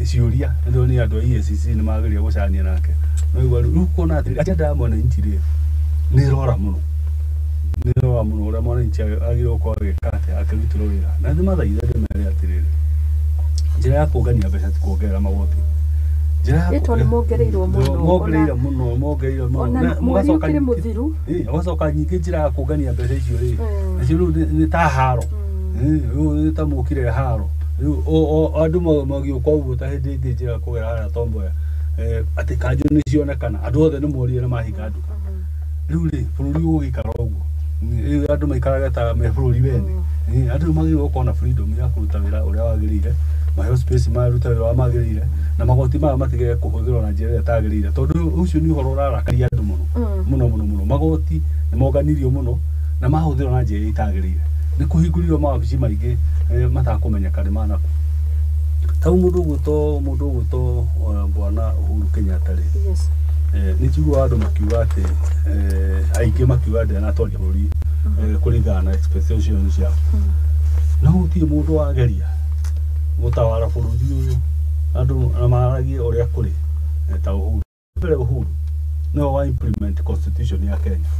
ciũria, ndĩronire andũ a EACC nĩ mageria gũcania nake, no igua rĩu kuona atĩ agenda ya mwananchi rĩ, nĩ ĩrora mũno, nĩ ĩrora mũno ũrĩa mwananchi agĩrĩirwo gũkorwo agĩka atĩa akĩrutĩrwo wĩra. Na nĩ mathaithe ndĩmere atĩrĩrĩ, njĩra ya kũngania mbeca ti kuongerera magoti. Njĩra ya Ĩ tondũ nĩ mongereirwo mũno. Mongereire mũno, mongereire mũno. Ona Na mweri mũgacoka ũkĩrĩ mũthiru. Ũgacoka ningĩ njĩra ya kũngania mbeca icio rĩ, nacio rĩu nĩ ta haro. Rĩu nĩ ta mũkire haro rĩu andũ magĩũka ũguo, ta hĩndĩ ĩngĩ njĩra kũgera harĩa Tomboya, atĩ kanjũ nĩ cionekana, andũ othe nĩ morire na mahinga nduka. Rĩu rĩ, bũrũri ũgũgĩikara ũguo? Rĩu andũ maikarage ta me bũrũri wene? Andũ rĩu magĩrĩirwo gũkorwo na freedom ya kũruta wĩra ũrĩa wagĩrĩire, maheo space marute wĩra ũrĩa magĩrĩire, na magoti maya matige kũhũthĩrwo na njĩra ĩrĩa ĩtagĩrĩire, tondũ ũcio nĩ ũhoro ũrarakaria andũ mũno mũno mũno mũno. Magoti nĩ monganirio mũno na mahũthĩrwo na njĩra ĩrĩa itagĩrĩire, nĩ kũhingũrirwo mawabici maingĩ matakũmenyeka nĩ manaku. Tau mũndũ ũgwĩtwo bwana Uhuru Kenyatta rĩ, nĩ njiguaga andũ makiuga atĩ aingĩ makiuga ndanatwaria bũrũri kũringana na expectations ciao, no gũtirĩ mũndũ wageria gũtawara bũrũri ũyũ andũ na maragie ũrĩa kũrĩ ta Uhuru. Mbere Uhuru nĩwe wa implement constitution ya Kenya,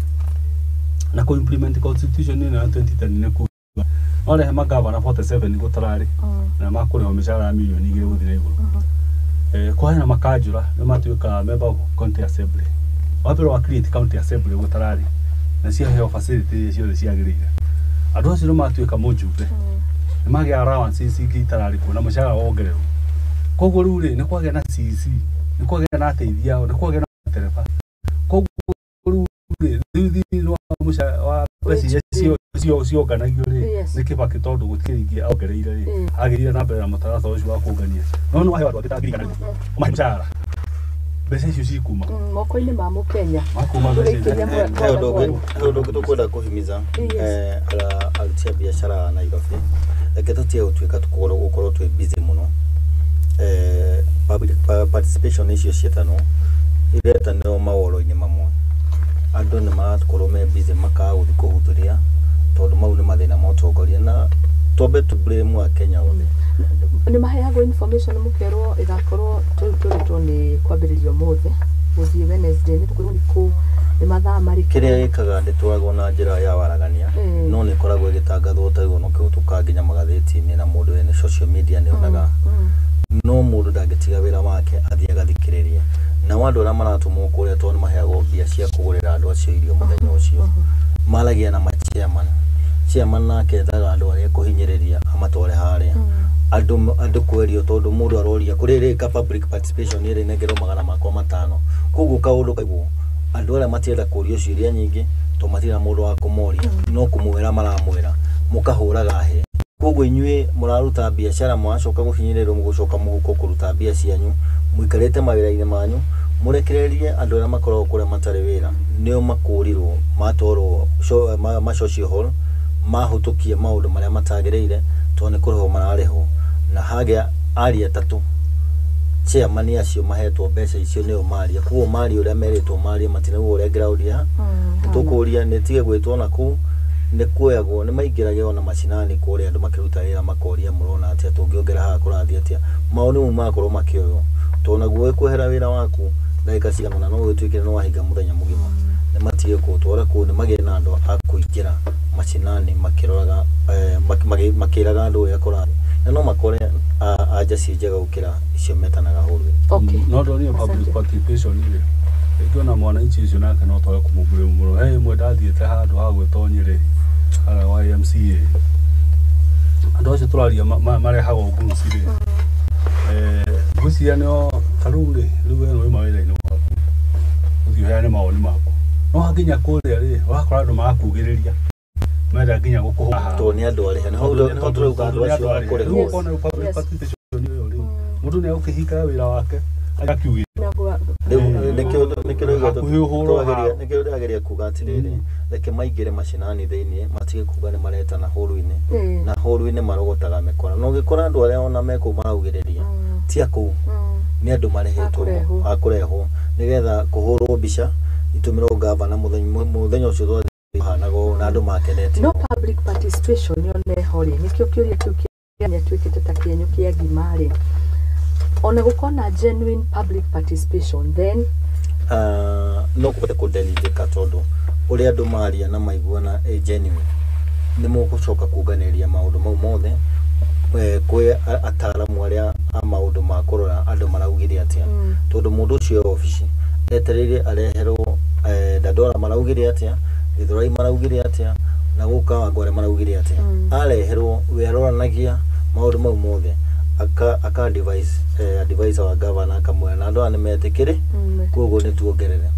na kũ implement constitution ĩno ya 2010 nĩ kuga warehe magavana 47 gũtararĩ na makũrĩhwo mĩcara ya 2 mirioni gũthiĩ na igũrũ. Kwahe makanjũra nĩ matuĩka member of county assembly, wa mbere wa create county assembly gũtararĩ na ciaheo facility iria ciothe ciagĩrĩire. Andũ acio nĩ matuĩka mũjumbe, nĩ magĩa allowances ingĩ itararĩ kuo na mũcara wongererwo. Koguo rĩu rĩ, nĩ kwagĩa na CEC, nĩ kwagĩa na ateithia ao, nĩ kwagĩa na matereba. Koguo rĩu rĩ, rĩu thĩinĩ wa mũcara wa mbeca iria cionganagio rĩ, nĩ Kĩbakĩ, tondũ gũtirĩ ingĩ ongereire rĩ, agĩrire na mbere na mũtaratara ũcio wa kũngania, no nĩ waheo andũ angĩ ta 100,000 ũmahe mũcara, mbeca icio cikuma Moko-inĩ ma mũkenya. Makuma mbeca icio. Tũrĩkĩria He ũndũ ũngĩ tũkwenda kũhimiza aruti a biacara a Nairobi, reke tũtige gũtuĩka gũkorwo twĩ busy mũno. Public participation icio ciĩtanwo iretanĩrwo maworo-inĩ mamwe, andũ nĩ marakorwo me busy makaga gũthiĩ kũhudhuria, tondũ mau nĩ mathĩna ma ũtongoria na twambe tũ blame Akenya othe. Nĩ maheagwo information mũkerwo ĩgakorwo rĩu twĩrĩtwo nĩ kwambĩrĩria ũmũthĩ gũthiĩ Wednesday, nĩ tũkwĩrwo nĩ kũ, nĩ mathaa marĩkũ? Kĩrĩa ĩkaga ndĩtwaragwo na njĩra ya waragania, no nĩ ĩkoragwo ĩgĩtangathwo ta rĩu onakĩhĩtũka nginya magathĩti-inĩ na mũndũ wĩna social media nĩ onaga, no mũndũ ndangĩtiga wĩra wake athiĩ agathikĩrĩrie. Nao andũ arĩa maratũmwo kũrĩa, tondũ nĩ maheagwo mbia cia kũgũrĩra andũ acio irio mũthenya ũcio. Maragia na ma-chairman. Chairman nake ethaga andũ arĩa ekũhinyĩrĩria amatware harĩa. Andũ kwerio tondũ mũndũ aroria kũrĩ rĩka public participation ĩrĩ nengerwo 500. Koguo kaũndũ kaigwo andũ arĩa matienda kũrio ciũria nyingĩ tondũ matirĩ na mũndũ wa kũmoria no kũmwĩra maramwĩra mũkahũraga hĩ. Koguo inyuĩ mũraruta biacara mũracoka gũhinyĩrĩrwo mũgũcoka mũhuko kũruta mbia cianyu mũikarĩte mawĩra-inĩ manyu mũrekererie andũ arĩa makoragwo kũrĩa matarĩ wĩra nĩo makũrirwo matwarwo ma social hall mahũtũkie maũndũ marĩa matagĩrĩire tondũ nĩ kũrĩhwo mararĩhwo na hagĩa aria atatũ chairman acio mahetwo mbeca icio nĩo maria koguo maria ũrĩa merĩtwo marie matinauga ũrĩa ground ya tũkũria nĩ tige gwĩtwo na kũu nĩ kuoyagwo nĩ maingĩragio ona macinani kũrĩa andũ makĩruta wĩra makoria mũrona atĩa tũngĩongera haha kũrathiĩ atĩa maũndũ mau magakorwo makĩoywo tondũ naguo wĩkwehera wĩra waku ndagĩka cigana ũna no gũtuĩke nĩ wahinga mũthenya mũgima nĩ matige kũũtwara kũu nĩ magĩe na andũ a kũingĩra macinani makĩroraga makĩraga andũ ũrĩa kũrathiĩ na no makore anja ciĩ njega gũkĩra icio metanaga hũrũĩ. Okay. No ndonire public participation rĩ rĩngĩ ona mwananchi ũcio nake no twage kũmũblame mũno. He ĩmwe ndathiĩte handũ ha gwĩtwo Nyĩrĩ harĩa YMCA andũ acio tũraria marehagwo nguci rĩ ngwĩciria nĩo ta rĩu rĩ rĩu we nĩ wauma wĩra-inĩ waku ũthiĩ ũheane mawoni maku no hakinya kũrĩa rĩ ũgakora andũ marakugĩrĩria menda nginya gũkũhũra haha tondũ nĩ andũ arĩhe nĩho tũrauga andũ acio a Rĩu kũrĩhwo. ũkona rĩu public participation ĩyo rĩ mũndũ nĩ egũkĩhinga wĩra wake akiugĩra Rĩu nĩkĩo rĩu Hakuhĩ ũhũrwo haha. nĩkĩo ndĩrageria kuga atĩrĩrĩ reke maingĩre macinani thĩiniĩ matige kuga nĩ maretana hũru-inĩ na hũru-inĩ marogotaga mĩkora na ũngĩkora andũ arĩa ona me kũu maraugĩrĩria ti a kũu nĩ andũ marĩhĩtwo A a kũrehwo nĩgetha kũhũrwo mbica itũmĩrwo gavana mũthenya ũcio twathiĩ hanaga ũũ na andũ makenete. No public participation yone ho rĩ nĩkĩo kĩũria kĩu kĩa tuĩkĩte ta kĩenyũ kĩa ngima rĩ ona gũkorwo na genuine public participation then No kũhote kũdelithĩka tondũ ũrĩa andũ maria na maiguana ĩ genuine nĩ mũgũcoka kuonganĩrĩria maũndũ mau mothe kwĩ ataaramu arĩa a maũndũ ma kũrora andũ maraugire atĩa tondũ mũndũ ũcio e obici etereire areherwo Dandora maraugire atĩa Githurai maraugire atĩa na gũkũ Kawangware maraugire atĩa areherwo we aroranagia maũndũ mau mothe aka advise advisor wa governor akamwĩra na andũ aya nĩ metĩkĩre koguo nĩ tuongerere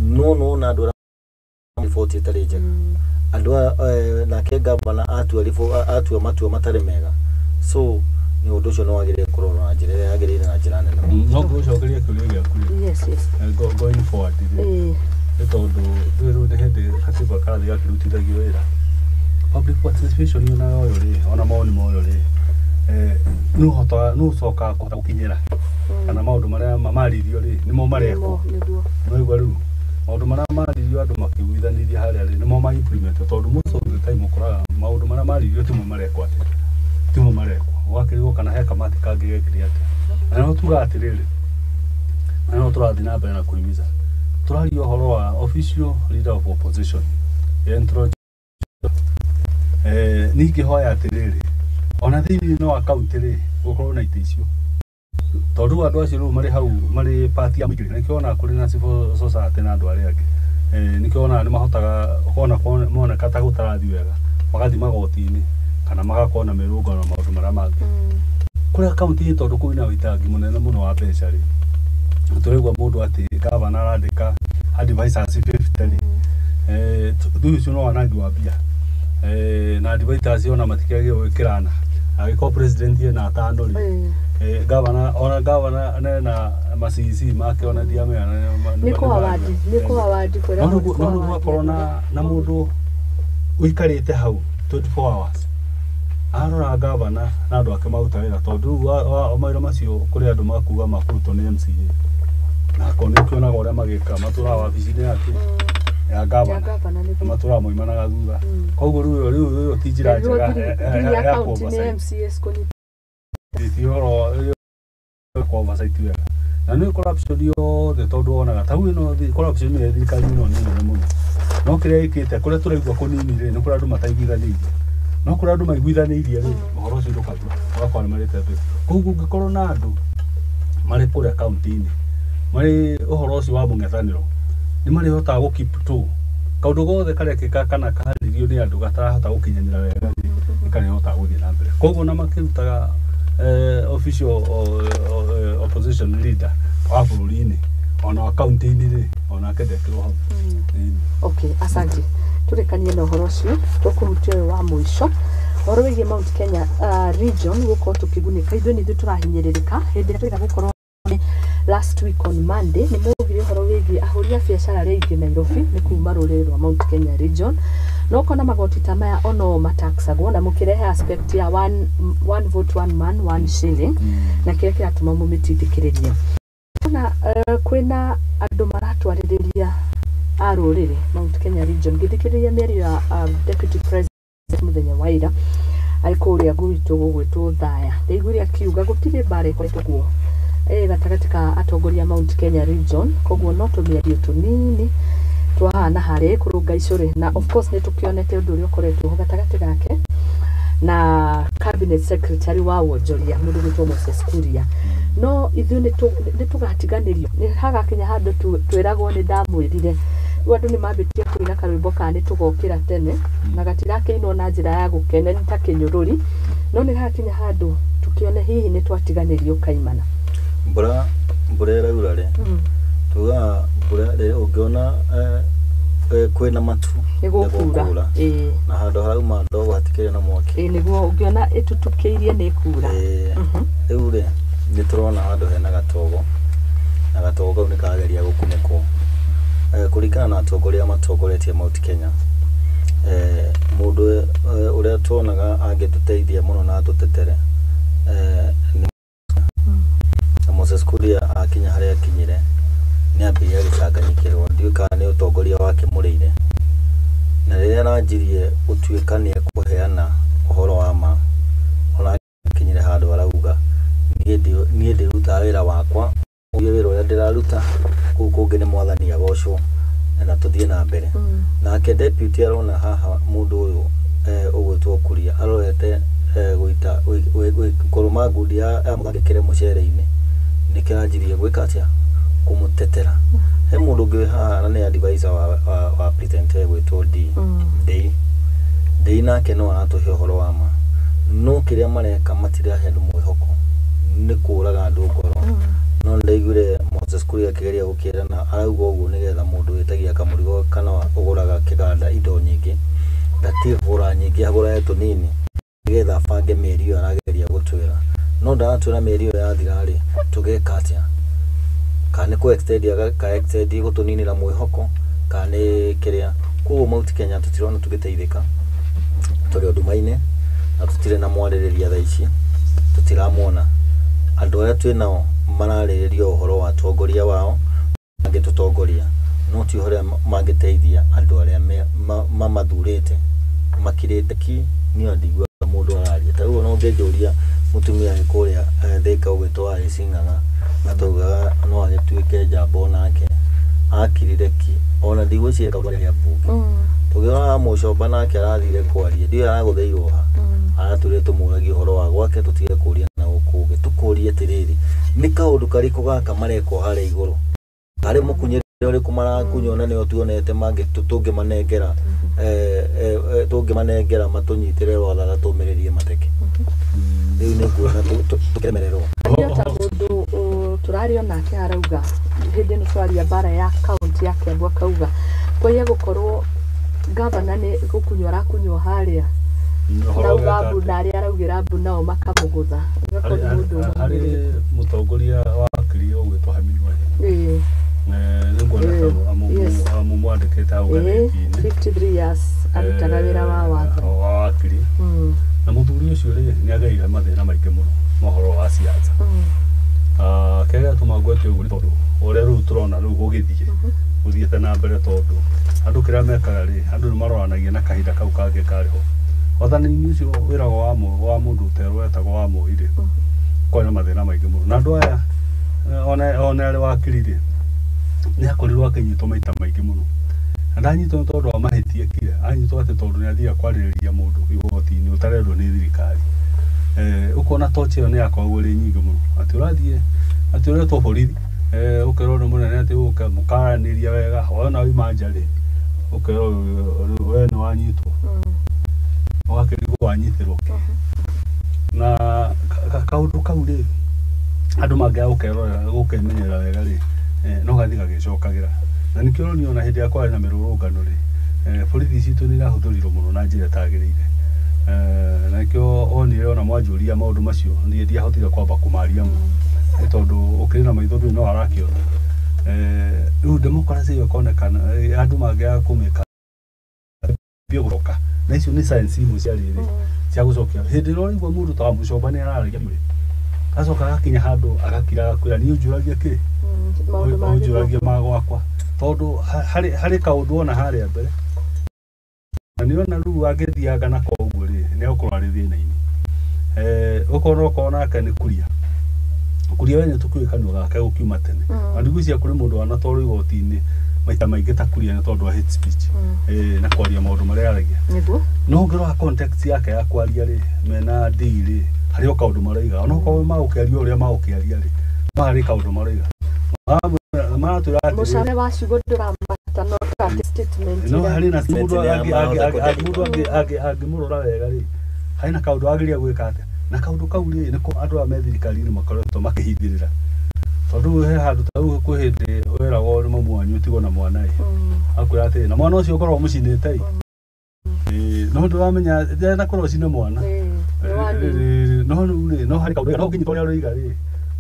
no nona andũ arĩa riboti ĩtarĩ njega andũ aya nake governor atua matua matarĩ mega so nĩ ũndũ ũcio nĩ wagĩrĩire kũrorwo na njĩra ĩrĩa yagĩrĩire na njĩra nene mũno. No ngũcokeria kĩũria gĩaku rĩ Yes, yes. Going forward rĩ nĩ tondũ ndũĩ rĩu nĩ hĩndĩ katiba karathiĩ gakĩrutithagio wĩra public participation ona yoyo rĩ ona mawoni moyo rĩ nĩ ũhotaga nĩ ũcokaga kũhota gũkinyĩra kana maũndũ marĩa maririo rĩ nĩmo marekwo Nĩguo. nĩwaigua rĩu maũndũ marĩa maririo andũ makĩiguithanĩria harĩa rĩ nĩmo ma implement tondũ most of the time ũkoraga maũndũ marĩa maririo timo marekwo atĩ timo marekwo ũgakĩrigwo kana he kamati kangĩ gekire atĩa na no tugaga atĩrĩrĩ na no tũrathiĩ na mbere na kũhimiza tũraria ũhoro wa official leader of opposition Entro ningĩhoya atĩrĩrĩ ona thĩinĩ wa kaunti rĩ gũkorwo na itĩ icio tondũ rĩu andũ acio rĩu marĩ hau marĩ part ya mũingĩ nĩkĩo wonaga kũrĩ na civil society na andũ arĩa angĩ nĩkĩo wonaga nĩ mahotaga kona moneka ta gũtarathiĩ wega magathiĩ magoti-inĩ kana magakorwo na mĩrũngano na maũndũ marĩa mangĩ kũrĩa kaunti-inĩ tondũ kwĩna ũitangi mũnene mũno wa mbeca rĩ tũraigua mũndũ atĩ gavana arandĩka advisors 50 rĩ rĩu ũcio no wanangi wa mbia na advisors ona matikĩagĩrĩirwo gwĩkĩrana angĩkorwo president ena atano rĩ gavana ona gavana nena ma CEC make ona ndiamenya Nĩ kwa wadi, nĩ kwa wadi no rĩu gwakorwo na mũndũ ũikarĩte hau 24 hours arora gavana na andũ ake maruta wĩra tondũ rĩu mawĩra macio kũrĩ andũ makuga makũrutwo nĩ MCA na akorwo nĩ ũkĩonaga ũrĩa magĩka matũraga wabici-inĩ yake ya gavana na matũraga moimanaga thutha koguo rĩu rĩu ĩyo ti njĩra njega ya kũ ti ũhoro kũ oversight wega na nĩ corruption yothe tondũ wonaga ta rĩu ĩno corruption ĩno ya thirikari ĩno nĩ nene mũno no kĩrĩa ĩkĩte kũrĩa tũraigua kũnini rĩ nĩ kũrĩa andũ mataiguithanĩirie no kũrĩa andũ maiguithanĩirie rĩ ũhoro ũcio ndũkathira ũgakorwo nĩ marĩte mbeca koguo ũngĩkorwo na andũ marĩ kũrĩa kaunti-inĩ marĩ ũhoro ũcio wa mũng'ethanĩro nĩ marĩhotaga gũ keep to Kaũndũ gothe karekĩka kana kaharĩrio nĩ andũ gatarahota gũkinyanĩra wega rĩ, nĩ karĩhotaga gũthiĩ na mbere. Koguo na makĩrutaga official opposition leader wa bũrũri-inĩ ona wa kaunti-inĩ rĩ, onake ndekĩrwo hau. Ĩni. Okay, asante. Tũrĩkanie na ũhoro ũcio, tũkũhutia ũyũ wa mũico, ũhoro wĩgiĩ Mount Kenya region gũkorwo tũkĩgunĩka. Ithuĩ nĩ ithuĩ tũrahinyĩrĩrĩka hĩndĩ ĩrĩa twĩra gũkorwo nĩ last week on Monday nĩ maugire ũhoro wĩgiĩ ahũri a biacara arĩa aingĩ Nairobi nĩ kuma rũrĩrĩ rwa Mount Kenya region, no ũkona magoti ta maya ono mataxagwo na mũkĩrehe aspect ya one vote, one man, one shilling, na kĩrĩa kĩratũma mũmĩtindĩkĩrĩrie na kwĩna andũ maratwarĩrĩria a rũrĩrĩ Mount Kenya region. Ngĩthikĩrĩria mĩario ya deputy president mũthenya wa ira arĩ kũrĩa gwitũ gũgwĩtwo Thaya, ndaiguire akiuga gũtirĩ mbara ĩkoretwo kuo gatagatĩ ka atongoria a Mount Kenya region, koguo no tũmĩario tũnini twahana harĩa kũrũnga icũrĩ, na of course nĩ tũkĩonete ũndũ ũrĩa ũkoretwo ho gatagatĩ gake na cabinet secretary wa wonjoria, mũndũ gwĩtwo Moses Kuria. No ithuĩ nĩ tũgatiganĩrio, nĩ hagakinya handũ twĩragwo nĩ ndamwĩrire. Rĩu andũ nĩ mambĩtie kũina karwĩmbo ka nĩ tũgokĩra tene, na gatirakĩinwo na njĩra ya gũkena, nĩ ta kĩnyũrũri, no nĩ hagakinya handũ tũkĩone hihi nĩ twatiganĩrio kaimana. Mbura ĩraura rĩ, tugaga mbura rĩrĩa ũngĩona kwĩna matu, nĩ gũkura. Ĩĩ. Na handũ harauma ndogo hatikĩrĩ na mwaki. Ĩĩ, nĩguo ũngĩona ĩtutukĩirie nĩ kura. Rĩu rĩ, nĩ tũrona handũ hena gatogo, na gatogo kau nĩ karageria gũkunĩkwo. Kũringana na atongoria matongoretie Mount Kenya, mũndũ ũrĩa tuonaga angĩtũteithia mũno na atũtetere nĩ na Moses Kuria. Akinya harĩa akinyire nĩ ambĩrĩria gũcanganyikĩrwo, ndiũĩ kana nĩ ũtongoria wake mũrĩire, na rĩrĩa aranjirie gũtuĩka nĩ ekũheana ũhoro wa ma, ona akinyire handũ arauga niĩ ndĩrutaga wĩra wakwa, ũyũ wĩra ũrĩa ndĩraruta kũu kũngĩ nĩ mwathani agocwo na tũthiĩ na mbere. Nake deputy arona haha mũndũ ũyũ ũgwĩtwo Kuria arorete gũita kũrũma ngundi ya mũthangĩkĩre mũcere-inĩ, nĩkĩo aranjirie gwĩka atĩa, kũmũtetera. He mũndũ ũngĩ wĩ haha na nĩ advisor wa president egwĩtwo D Ndei. Ndei nake no aratũhe ũhoro wa ma, no kĩrĩa mareka matirahe andũ mwĩhoko, nĩ kũraga andũ ngoro. No nĩndaiguire Moses Kuria akĩgeria gũkĩrana, arauga ũguo nĩgetha mũndũ wĩtagia kamũrigo kana ũgũraga kĩganda indo nyingĩ ndatige kũgũra nyingĩ, agũrage tũnini nĩgetha abange mĩeri ĩyo arageria gũtwĩra, no ndaratwĩra mĩeri ĩyo yathira rĩ, tũgeka atĩa, kana nĩ kũ extend ka extend gũtũninĩra mwĩhoko, kana nĩ kĩrĩa. Koguo Mount Kenya tũtirona tũgĩteithĩka, tũrĩ o nduma-inĩ na tũtirĩ na mwarĩrĩria thaa ici, tũtiramuona. Andũ arĩa twĩ nao mararĩrĩria ũhoro wa atongoria wao mangĩtũtongoria, no ti ũrĩa mangĩteithia andũ arĩa mamathurĩte makirĩte ki. Niĩ ndiguaga mũndũ araria ta rĩu, ona ũngĩnjũria mũtumia wĩ kũrĩa Thika ũgwĩtwo Alice Ng'ang'a, na taugaga no agĩtuĩke njamba, onake akirire ki, ona ndigwĩciria kaũndũ mbunge. Tũngĩrora Mũcomba nake arathire kwaria, ndiũĩ aragũthĩirwo ha, aratwĩrire tũmũragie ũhoro wa gwake, tũtige kũria na gũkũ ũngĩ. Tũkũrie atĩrĩrĩ, nĩ kaũndũ karĩkũ gaka marekwo harĩa igũrũ, harĩ mũkunyĩre ũrĩkũ marakunywo, na nĩo tuonete tũngĩmanengera tũngĩmanengera matũnyitĩre rwatha na tũmĩrĩrie mateke. Rĩu nĩ nguona tũkĩremererwo. Aria ta mũndũ tũraria nake arauga hĩndĩ ĩno twaria mbara ya kaunti ya Kiambu, akauga kwaiya gũkorwo gavana nĩ gũkunywo arakunywo harĩa Ũhoro arauga ũgeka mbu atĩa? Na arĩa araugĩra mbu nao makamũgũtha. Ũgakorwo nĩ mũndũ Harĩ ũmwe. Mũtongoria wa wakiri ũgwĩtwo Hemingway, nĩ nguona ta amũmwandĩkĩte hau ngathĩti-inĩ. 53 years arutaga wĩra wa watho. Wa wakiri. Na mũthuri ũcio rĩ, nĩ agereire mathĩna maingĩ mũno mohoro wa siasa. Kĩrĩa gĩatũma ngwete ũguo nĩ tondũ ũrĩa rĩu tũrona rĩu gũgĩthiĩ gũthiĩte na mbere, tondũ andũ kĩrĩa mekaga rĩ, andũ nĩ maroranagia na kahinda kau kangĩ karĩ ho wathani-inĩ ũcio wĩragwo wa mũndũ ũterwo wetagwo wa Moi rĩ, kwarĩ na mathĩna maingĩ mũno na andũ aya ona arĩ wakiri rĩ, nĩ akorirwo akĩnyitwo maita maingĩ mũno, na ndanyitwo nĩ tondũ wa mahĩtia ekire, anyitwo atĩ tondũ nĩ athiaga kwarĩrĩria mũndũ igoti-inĩ ũtarendwo nĩ thirikari. Ũkona torture ĩyo nĩ yakoragwo ĩrĩ nyingĩ mũno, atĩ ũrathiĩ atĩ ũretwo borithi, ũkerwo nĩ mũnene atĩ ũke mũkaranĩria wega, wona wauma nja rĩ, Ũkerwo we nĩ wanyitwo. Ũgakĩrigwo wanyitĩrwo kĩ. Na kaũndũ kau rĩ, andũ mangĩaga gũkerorera gũkemenyerera wega rĩ, no gathiĩ gagĩcokagĩra. Na nĩkĩo ũronio ona hĩndĩ ĩrĩa kwarĩ na mĩrũrũngano rĩ, borithi citũ nĩ irahũthĩrirwo mũno na njĩra ĩtagĩrĩire. Na nĩkĩo onire ona mwanjũria maũndũ macio niĩ ndiahotire kwamba kũmaria mũno, nĩ tondũ ũkĩrĩ na maitho ndũrĩ no arakĩona. Rĩu democracy ĩyo ĩkonekana, andũ mangĩaga kũmĩka gũcoka, na icio nĩ science imwe cia rĩrĩ cia gũcokia. Hĩndĩ ĩrĩa ũraigua mũndũ ta wa Mũcomba nĩ araragia rĩ, acoka agakinya handũ agakira agakwĩra niĩ ũnjũragia kĩ, ũnjũragia ma gwakwa, tondũ harĩ kaũndũ ona harĩa mbere, na nĩona rĩu angĩthianga nako ũguo rĩ, nĩ egũkorwo arĩ thĩna-inĩ. Ũkona okorwo nake nĩ Kuria, Kuria we nĩ tũkĩũĩ kanua gake gũkiuma tene, na ndigwĩciria kũrĩ mũndũ wanatwarwo igoti-inĩ maita maingĩ ta Kuria nĩ tondũ wa hate speech, na kwaria maũndũ marĩa aragia. No ũngĩrora context yake ya kwaria rĩ, mena D rĩ, harĩ o kaũndũ maroiga, ona okorwo magũkĩaria ũrĩa magũkĩaria rĩ, no harĩ kaũndũ maroiga. Maratwĩra atĩrĩrĩ, Mũcare wa ciugo ndũramata, no ta statement. No harĩ na mũndũ angĩmũrora wega rĩ, harĩ na kaũndũ ageria gwĩka atĩa, na kaũndũ kau rĩ, nĩko andũ aya me thirikari-inĩ makoretwo makĩhithĩrĩra, tondũ he handũ ta rĩu kwĩ hĩndĩ weragwo nĩ mamu wanyu ũtigwo na mwana ĩ, akwĩra atĩrĩ, na mwana ũcio ũkorwo ũmũcinĩte ĩ, no ndũramenya ndanakorwo ũcine mwana, no rĩu rĩ, no harĩ kaũndũ no ũngĩnyita ũrĩa ũroiga rĩ,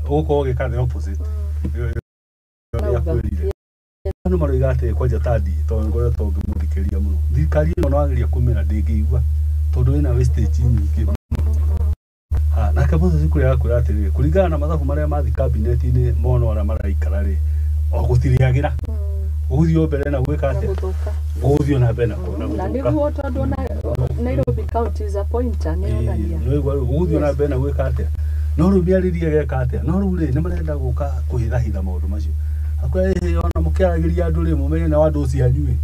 ũgũkorwo ũgĩka the opposite ũrĩa akwĩrire. Andũ maroiga atĩ kwanja ta ndi, tondũ ngoretwo ngĩmũthikĩrĩria mũno, thirikari ĩno no ageria kũmĩra ndĩngĩigua, tondũ ĩna wastage nyingĩ. Nake Moses Kuria agakwĩra atĩrĩrĩ, kũringana na mathabu marĩa mathiĩ cabinet-inĩ mono arĩa maraikara rĩ, o gũtirĩagĩra, gũgũthiĩ o mbere na gwĩka atĩa, gũgũthiĩ na mbere na gũthũka. Na nĩguo tondũ ona Nairobi County is a pointer nĩ yonania. Nĩwaigua rĩu gũgũthiĩ na mbere na gwĩka atĩa, no rĩu mĩarĩrie geka atĩa, no rĩu rĩ, nĩ marenda gũka kũhithahitha maũndũ macio. Akwĩra ĩhĩ, ona mũkĩaragĩria andũ rĩ, mũmenye na andũ cianyu ĩ,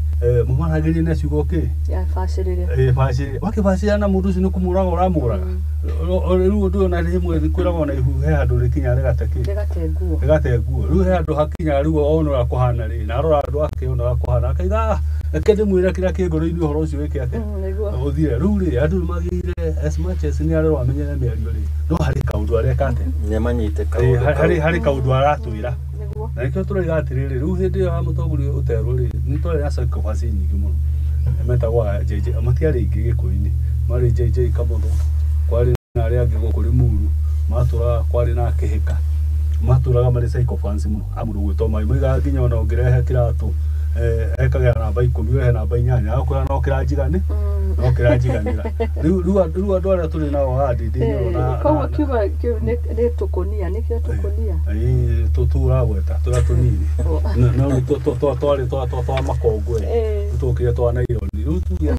mũmaragĩrie na ciugo kĩ bacĩrĩre, bacĩrĩre. Wakĩbacĩrĩra na mũndũ ũcio nĩ kũmũraga ũramũraga. Rĩu ũndũ ũyũ ona rĩmwe kwĩragwo ona ihu he handũ rĩkinyaga rĩgate kĩ, rĩgate nguo. Rĩu he handũ hakinyaga rĩu ona ũrĩa kũhana rĩ, na arora andũ ake ona ũrĩa kũhana, akauga reke ndĩmwĩre kĩrĩa kĩ ngoro-inĩ ũhoro ũcio wĩke atĩa, ũthire. Rĩu rĩ, andũ nĩ magĩrĩire as much as nĩ arerwo amenyere mĩario rĩ, no harĩ kaũndũ areka atĩa, nĩmanyite kaũndũ, harĩ kaũndũ aratwĩra. Na nĩkĩo tũroiga atĩrĩrĩ, rĩu hĩndĩ ĩyo ya mũtongoria ũterwo rĩ, nĩ twarĩ na psychopaths nyingĩ mũno metagwo JJ, matiarĩ aingĩ Gĩkũyũ-inĩ, marĩ JJ Kamotho, kwarĩ na arĩa angĩ gũkũ Limuru, matũraga kwarĩ na Kĩhĩka, matũraga marĩ psychopaths mũno, a mũndũ gwĩtwo Mai, moigaga nginya ona ũngĩrehe kĩratũ, ekagĩra namba 10 ũrehe namba 8, agakwĩra no kĩranjigani, no kĩranjiganĩra. Rĩu andũ arĩa tũrĩ nao haha ndĩ na koguo kiugo kĩu nĩ tũkũnia, nĩkĩo tũkũnia, tũragweta tũrĩa tũnini, no twarĩ twa makongwe, tũkire twa naironi. Rĩu tuge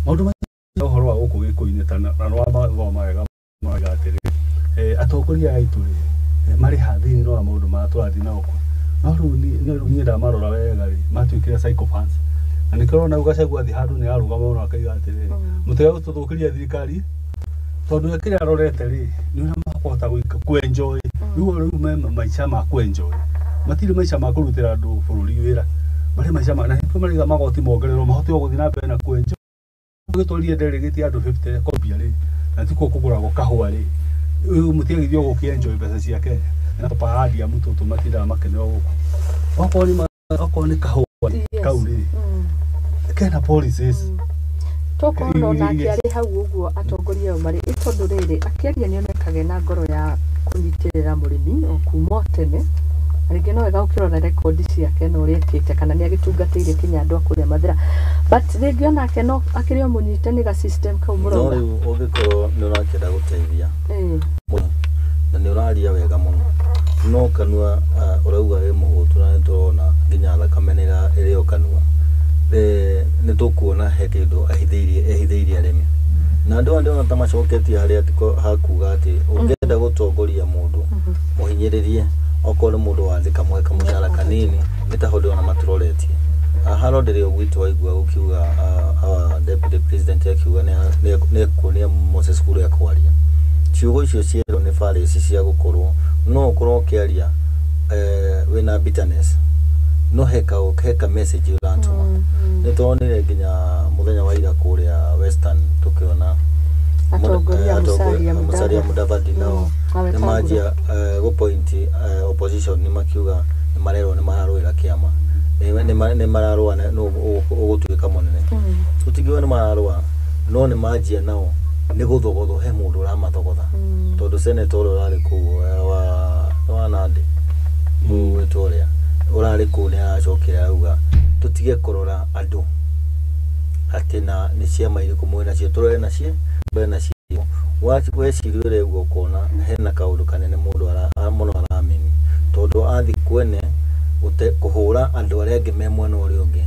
maũndũ macio ũhoro wa gũkũ Gĩkũyũ-inĩ ta na wa mathoma wega marauga atĩrĩrĩ, atongoria aya aitũ rĩ, marĩ ha thĩinĩ wa maũndũ marĩa tũrathiĩ nao kuo, no rĩu niĩ ndamarora wega rĩ, matuĩkire psychopaths. Na nĩkĩo ũrona rĩu Gachagua athiĩ handũ nĩ ararũgama mũno akauga atĩrĩrĩ, mũtige gũtũthũkĩria thirikari, tondũ we kĩrĩa arorete rĩ, nĩ ũrĩa makũhota kũ-enjoy. Rĩu rĩu me maica ma kũ-enjoy, matirĩ maica ma kũrutĩra andũ bũrũri wĩra, marĩ maica ma, na nĩkĩo marauga magoti mongererwo mahote o gũthiĩ na mbere na kũ-enjoy. Gĩtwarire delegate andũ 50 Colombia rĩ, na tikuo kũgũragwo kahũa rĩ, rĩu mũtiagithio gũkĩ-enjoy mbeca cia Kenya, na tũparadia mũtũtũ matindaga makeneo gũkũ. Okorwo nĩ kahũa kau rĩ, kena policies. Tokorwo onake arĩ hau ũguo atongoria ayo marĩ, tondũ rĩrĩ akĩaria nĩonekaga na ngoro ya kũnyitĩrĩra mũrĩmi o kuma tene, na rĩngĩ no wega ũkĩrora rekondi ciake na ũrĩa ekĩte, kana nĩ agĩtungatĩire kinya andũ a kũrĩa Mathĩra, but rĩngĩ onake no akĩrĩ o mũnyite nĩ ga system kau mũrauga. No rĩu ũngĩkorwo nĩ ũrakĩenda gũteithia na nĩ ũraria wega mũno, no kanua ũrauga wĩ mũhũtu, na nĩ tũrona nginya thakame nĩ ĩrĩ o kanua, nĩ tũkuona he kĩndũ ehithĩirie arĩmi. Na andũ aya ndĩrona ta macoketie harĩa hakuga atĩ ũngĩenda gũtongoria mũndũ mũhinyĩrĩrie, okorwo nĩ mũndũ wandĩka mũhe kamũcara kanini, nĩ taho ndĩrona matũroretie. Haha ndĩrĩ o gwitũ waigua gũkiuga our deputy president akiuga nĩ ekuonia Moses Kuria kwaria. Ciugo icio cierwo nĩ barĩci cia gũkorwo no ũkorwo ũkĩaria wĩna bitterness, No heka message ũratũma. Nĩ tuonire nginya mũthenya wa ira kũrĩa Western tũkĩona atongoria Musalia Mudavadi nao nĩ manjia gũpoint opposition, nĩ makiuga nĩ marerwo nĩ mararũĩra kĩama, nĩ mararũa nũ ũgũtuĩka mũnene. Tũtingiuga nĩ mararũa, no nĩ manjia nao nĩ gũthogothwo, he mũndũ ũramathogotha, tondũ senator ũrĩa ũrarĩ kũu wa Nandi ũgwĩtwo ũrĩa ũrarĩ kũu nĩ aracokire arauga tũtige kũrora andũ atĩ na nĩ ciama irĩkũ mwĩ nacio, tũrore nacio nacio. Weciria ũrĩa ũguo ũkona hena kaũndũ kanene mũndũ mũno aramini, tondũ athi kwene kũhũra andũ arĩa angĩ me mwena ũrĩa ũngĩ,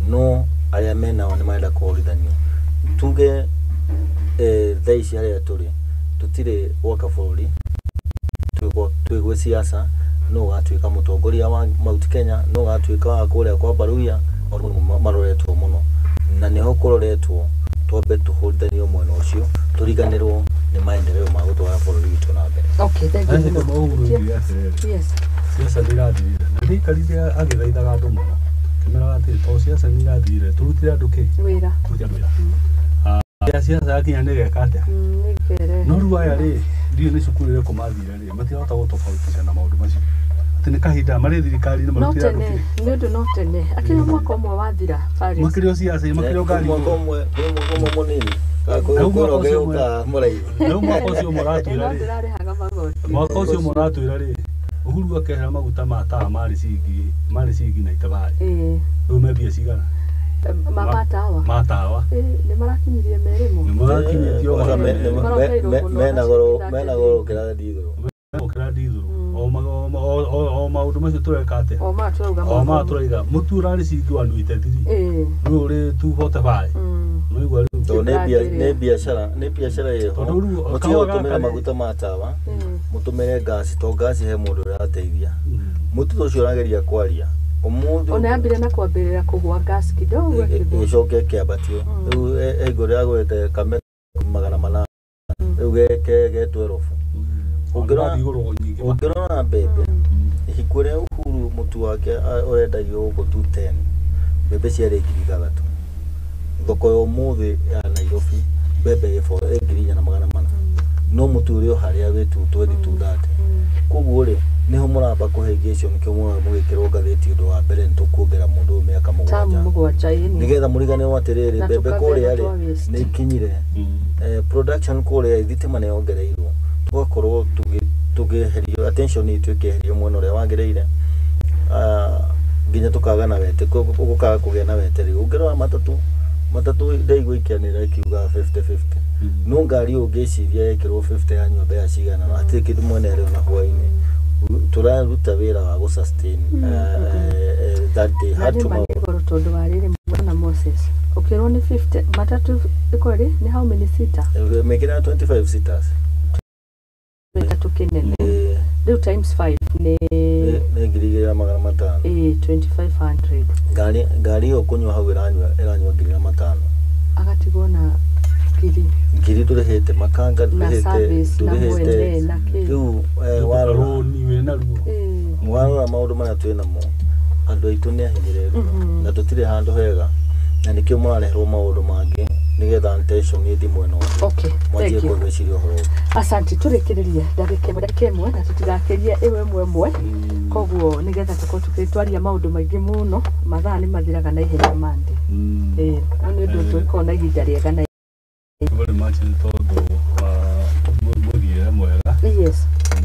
no arĩa menao nĩ marenda kũhũrithanio. Tuge thaa ici harĩa tũrĩ tũtirĩ gwaka bũrũri, twĩ gwĩ siasa, no ũgatuĩka mũtongoria wa Mount Kenya, no ũgatuĩka wa kũrĩa kwa Baruya, maũndũ maroretwo mũno na nĩho kũroretwo twambe tũhũrithanio mwena ũcio tũriganĩrwo nĩ maendeleo ma gũtwara bũrũri witũ na mbere. Okay, thank you. Nĩ Uhuru oigire atĩrĩrĩ, yes, siasa nĩ irathirire, na nĩaikarire agĩthaithaga andũ mũno akĩmeraga atĩrĩ, to siasa nĩ irathirire, tũrutĩre andũ kĩ, wĩra, tũrutĩre andũ wĩra. Ya siasa yakinya nĩ ĩgeka atĩa? Nĩ No rĩu aya rĩ, ndiũĩ nĩ cukuru ĩrĩkũ mathire rĩ, matirahota gũtofautisha na maũndũ macio atĩ nĩ kahinda marĩ thirikari-inĩ no marutĩre andũ tene kĩ, nĩ ũndũ no tene akĩrĩ mwaka ũmwe wathira Paris. Makĩrĩ o siasa makĩrĩ o ngari mwaka igũrũ. ũmwe mũnini Rĩu mwaka ũcio ũmwe ũka mũraihu. Rĩu mwaka ũcio ũmwe ũratwĩra no rĩ, ndĩrarĩhaga magoti. Mwaka ũcio ũmwe ũratwĩra rĩ, Uhuru akehera maguta ma tawa marĩ ciringi na itabarĩ, rĩu me mbia cigana? Ma tawa, ma tawa nĩ marakinyirie merĩ nĩ mo marakinyĩtio Kwanza magana merĩ. Mena goro gũkĩra ndithũrũ. Gũkĩra ndithũrũ. O maũndũ macio tũreka atĩa? O ma tũrauga O ma tũraiga mũtu ũrarĩ ciringi 183, rĩu ũrĩ 245. Nĩwaigua rĩu? Tondũ nĩ biacara, nĩ biacara ĩho. Tondũ rĩu Mũtige kahũa gũtũmĩra gaka rĩ- maguta ma tawa, mũtũmĩre ngasi, to ngasi he mũndũ ũrateithia. Mũtu ũcio ũrageria kwaria ũmũthĩ Ona yambire na kwambĩrĩra kũgũa gas kidogo ĩkĩgũa. Ĩcoke ĩkĩambatio. Rĩu ĩngũ rĩagũrĩte kame 800, rĩu ge 12. Ũngĩrora igũrũ nyingĩ. Ũngĩrora mbembe hingo ĩrĩa Uhuru mũtu wake ũrendagio gũkũ 210, mbembe ciarĩ 6,000. Thoko ya ũmũthĩ ya Nairobi mbembe ĩ 4,400, no mũtu ũrĩ o harĩa wĩ 220, 230. Koguo rĩ, nĩho mũramba kũhĩngĩcwo, nĩkĩo mũraga mũgĩkĩrwo ngathĩti ũndũ wa mbere nĩ tũkuongerera mũndũ ũyũ mĩaka Tamu 7 mũgwanja ĩni nĩgetha mũriganĩrwo atĩrĩrĩ, Na mbembe tũkagĩa kũrĩa rĩ twa waste. nĩ ikinyire, production kũrĩa thitima nĩ yongereirwo, tũgakorwo tũkĩeherio attention itũ ĩkĩeherio mwena ũrĩa wagĩrĩire, nginya tũkaga na wete gũkaga kũgĩa na wetereri. Ũngĩrora matatũ ndaigua ikĩanĩrĩra ikiuga 50-50, no ngari ũngĩciria yekĩrwo 50 yanyua mbeca cigana, hatirĩ kĩndũ mwene arĩ ona hwainĩ. Tũraruta wĩra wa gũ sustain that day Na had nĩ to ma nĩ goro tondũ wa rĩrĩ, mwana Moses ũkĩrwo nĩ 50 matatũ ĩkorĩ nĩ how many seater? Mekĩraga 25 seaters. Gĩtatũ kĩnene. Rĩu times 5 nĩ Nĩ 2,500. 2500. Ngari ĩyo kũnyua hau ĩranyua 5,000. Agatigwo na ngiri. Ngiri ndũrĩhĩte makanga, Na ndũrĩhĩte service na mwene ndũrĩhĩte na kĩ. Rĩu warora Rũni wĩna ruo. Warora maũndũ marĩa twĩ namo, andũ aitũ nĩ ahinyĩrĩru na tũtirĩ handũ hega, na nĩkĩo mũrareherwo maũndũ mangĩ nĩgetha attention ĩthiĩ mwena ũngĩ, Okay, mwanjie thank you. kwĩciria ũhoro ũngĩ. Asante, tũrĩkĩrĩrie ndagĩka ĩmwe na tũtigakĩrie ĩwe ĩmwe ĩmwe, koguo nĩgetha tũkorwo tũgĩtwaria maũndũ maingĩ mũno, mathaa nĩ mathiraga na ihenya mande. Ĩĩ, no nĩ ũndũ tũgĩkorwo na ihinda rĩega na Very much nĩ tondũ wa mũthiĩre mwega,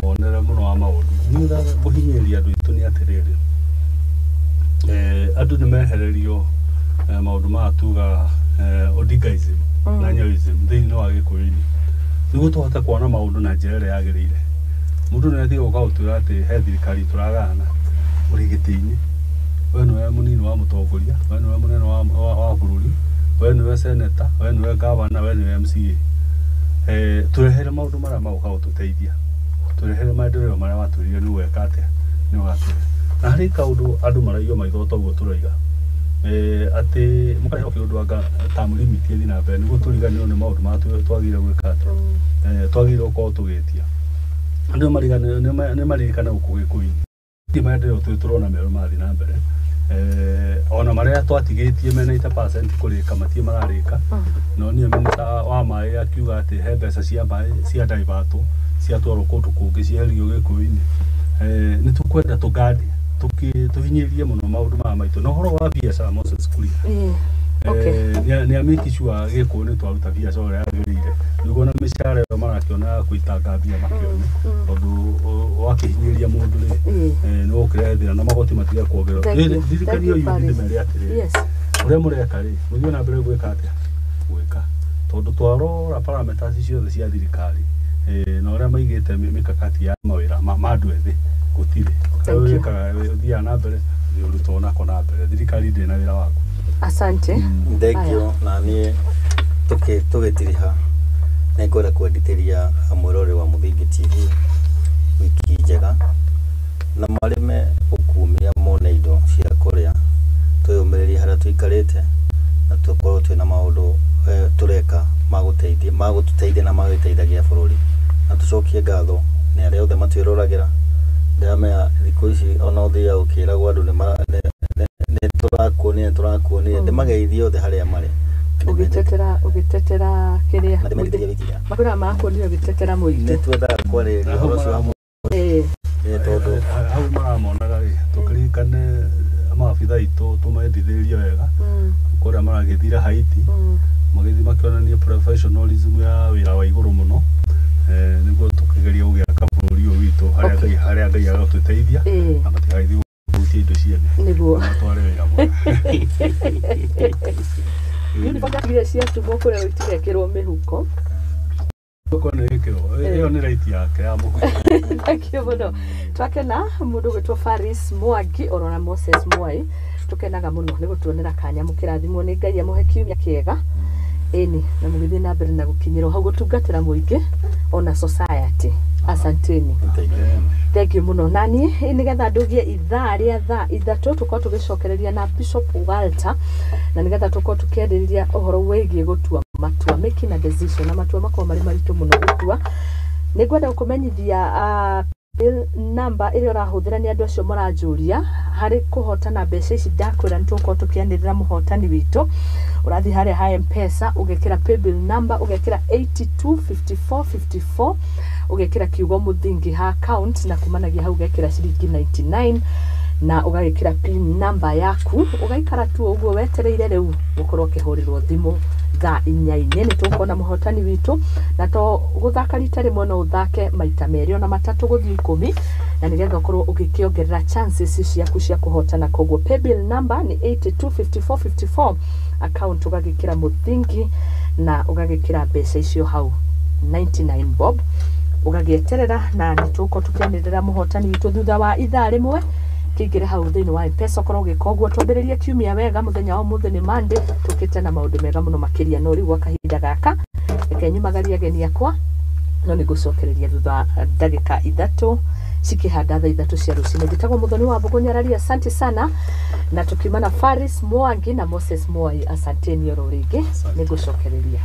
muonere mũno wa maũndũ. Niĩ ngũhinyĩrĩria andũ aitũ nĩ atĩrĩrĩ, andũ nĩ mehererio maũndũ maya tuga Odingaism na Nyayoism thĩinĩ wa gĩkũyũ-inĩ, nĩguo tũhote kuona maũndũ na njĩra ĩrĩa yagĩrĩire. Mũndũ nĩ atiga gũka gũtwĩra atĩ he thirikari tũragayana ũrĩ gĩtĩ-inĩ, we nĩwe mũnini wa mũtongoria, we nĩwe mũnene wa bũrũri, we nĩwe seneta, we nĩwe gavana, we nĩwe MCA. Tũrehere maũndũ marĩa magũka gũtũteithia, tũrehere maendeleo marĩa watwĩrire nĩ ũgeka atĩa, nĩ ũgatũhe. Na harĩ kaũndũ andũ maraigua maitho toguo tũroiga, atĩ mũkarehe kĩũndũ anga term limit ĩthiĩ na mbere nĩguo tũriganĩrwo nĩ maũndũ marĩa twagĩrĩire gwĩka atĩa, twagĩrĩirwo gũkorwo tũgĩtia. Andũ nĩ maririkana gũkũ gĩkũyũ-inĩ ti maendeleo tũrĩ tũrona merũ marathiĩ na mbere. Ona marĩa twatigĩtie me 90% kũrĩka matirĩ mararĩka. No niĩ minista wa maĩ akiuga atĩ he mbeca cia maĩ cia divertwo ciatwarwo kũndũ kũngĩ cieherio Gĩkũyũ-inĩ. Nĩ tũkwenda tũgandi tũhinyĩrĩrie mũno maũndũ maya maitũ. Na ũhoro wa biacara Moses Kuria, nĩ a make sure Gĩkũyũ nĩ twaruta biacara ũrĩa yagĩrĩire, nĩguo na mĩcara ĩyo marakĩona ya gũitanga mbia makĩone, tondũ wakĩhinyĩrĩria mũndũ rĩ, nĩ ũkũrehe thĩna na magoti matige kuongererwo. Thank you. Ndirikania Thank you, yuthi Faris. ndĩmere atĩrĩrĩ, ũrĩa mũreka rĩ, mũthiĩ na mbere gwĩka atĩa gwĩka, tondũ twarora parameters ciothe cia thirikari, na ũrĩa maigĩte mĩkakati ya mawĩra ma andũ ethĩ gũtirĩ. Thank you. Wĩkaga ũthiaga na mbere ũrutwo nako na mbere, thirikari ndĩrĩ na wĩra waku. Asante. Thengio. Na niĩ tũgĩtiriha nĩ ngwenda kwendithĩria mwĩrori wa Mũthingi TV wiki njega na marĩme gũkumia mone indo cia kũrĩa, twĩyũmĩrĩrie harĩa tũikarĩte na tũkorwo twĩna maũndũ tũreka magũteithia magũtũteithia na magĩteithagia bũrũri, na tũcokie ngatho nĩ arĩa othe matwĩroragĩra. Ndĩramenya thikũ ici ona ũthiaga ũkĩragwo andũ nĩ tũrakuonire, nĩ tũrakuonire. Ndĩmageithie othe harĩa marĩ. Ũgĩtetera kĩrĩa Na ndĩmendithie wiki njega. Makwĩra makuonire ũgĩtetera mũingĩ. Nĩ twendaga kwarĩrĩria ũhoro ũcio wa tondũ Hau maramonaga rĩ, tũkĩririkane maabitha aitũ tũmendithĩrĩrie wega kũrĩa maragĩthira Haiti, magĩthiĩ makĩonania professionalism ya wĩra wa igũrũ mũno, nĩguo tũkĩgeria gũgĩaka bũrũri ũyũ witũ harĩa Ngai, harĩa Ngai agũtũteithia, na matigagĩthiĩ kũhutia indo ciene, matware wĩra mwega. Uniform iria ciatumwo kũrĩa itigekĩrwo mĩhuko. Gũkorwo nĩ ĩkĩrwo ĩyo nĩ right yake ya mũhuko. Thank you mũno. Twakena mũndũ ũgwĩtwo Faris Mwangi orona Moses Mwai, tũkenaga mũno nĩ gũtuonera kanya. Mũkĩrathimwo nĩ Ngai amũhe kiumia kĩega, ĩni na mũgĩthiĩ na mbere na gũkinyĩrwo hau gũtungatĩra mũingĩ ona society. Asanteni. Thank you. Thank you mũno. Na niĩ nĩgetha ndũgie ithaa rĩa thaa 3 tũkorwo tũgĩcokereria na Bishop Walter, na nĩgetha tũkorwo tũkĩarĩrĩria ũhoro wĩgiĩ gũtua matua, making a decision, na matua makorwo marĩ maritũ mũno gũtua. Nĩ ngwenda gũkũmenyithia bill number ĩrĩa ũrahũthĩra nĩ andũ acio maranjũria harĩ kũhotana mbeca ici. Ndakwĩra nĩ tũgũkorwo tũkĩanĩrĩra mũhotani witũ. Ũrathiĩ harĩa ha M-Pesa, ũgekĩra paybill number, ũgekĩra 825454, ũgekĩra kiugo Mũthingi ha account, na kumanagia hau ũgekĩra ciringi 99 na ũgagĩkĩra pin number yaku. Ũgaikara tu ũguo wetereire rĩu gũkorwo ũkĩhũrĩrwo thimũ thaa 4-inĩ. Nĩ tũkuona mũhotani witũ, na to gũthaka rita rĩmwe, no ũthake maita merĩ ona matatũ gũthiĩ 10, na nĩgetha ũkorwo ũgĩkĩongerera chances ciaku cia kũhotana. Koguo paybill number nĩ 825454, account ũgagĩkĩra Mũthingi na ũgagĩkĩra mbeca icio hau 99 bob, ũgagĩeterera na nĩ tũgũkorwo tũkĩanĩrĩra mũhotani witũ thutha wa ithaa rĩmwe. Kĩingĩre hau thĩinĩ wa M-Pesa ũkorwo ũgĩka ũguo. Twambĩrĩrie kiumia wega. Mũthenya wa ũmũthĩ nĩ Monday, tũkĩte na maũndũ mega mũno makĩria. No rĩu gwa kahinda gaka reke nyumagarie ageni akwa, no nĩ ngũcokereria thutha wa ndagĩka 3 cikĩhanda thaa 3 cia rũcinĩ. Njĩtagwo Mũthoni wa Mbũgũ Nyarari. Asante sana. Na tũkiuma na Faris Mwangi na Moses Mwai, asanteni oro rĩngĩ. Nĩ ngũcokereria.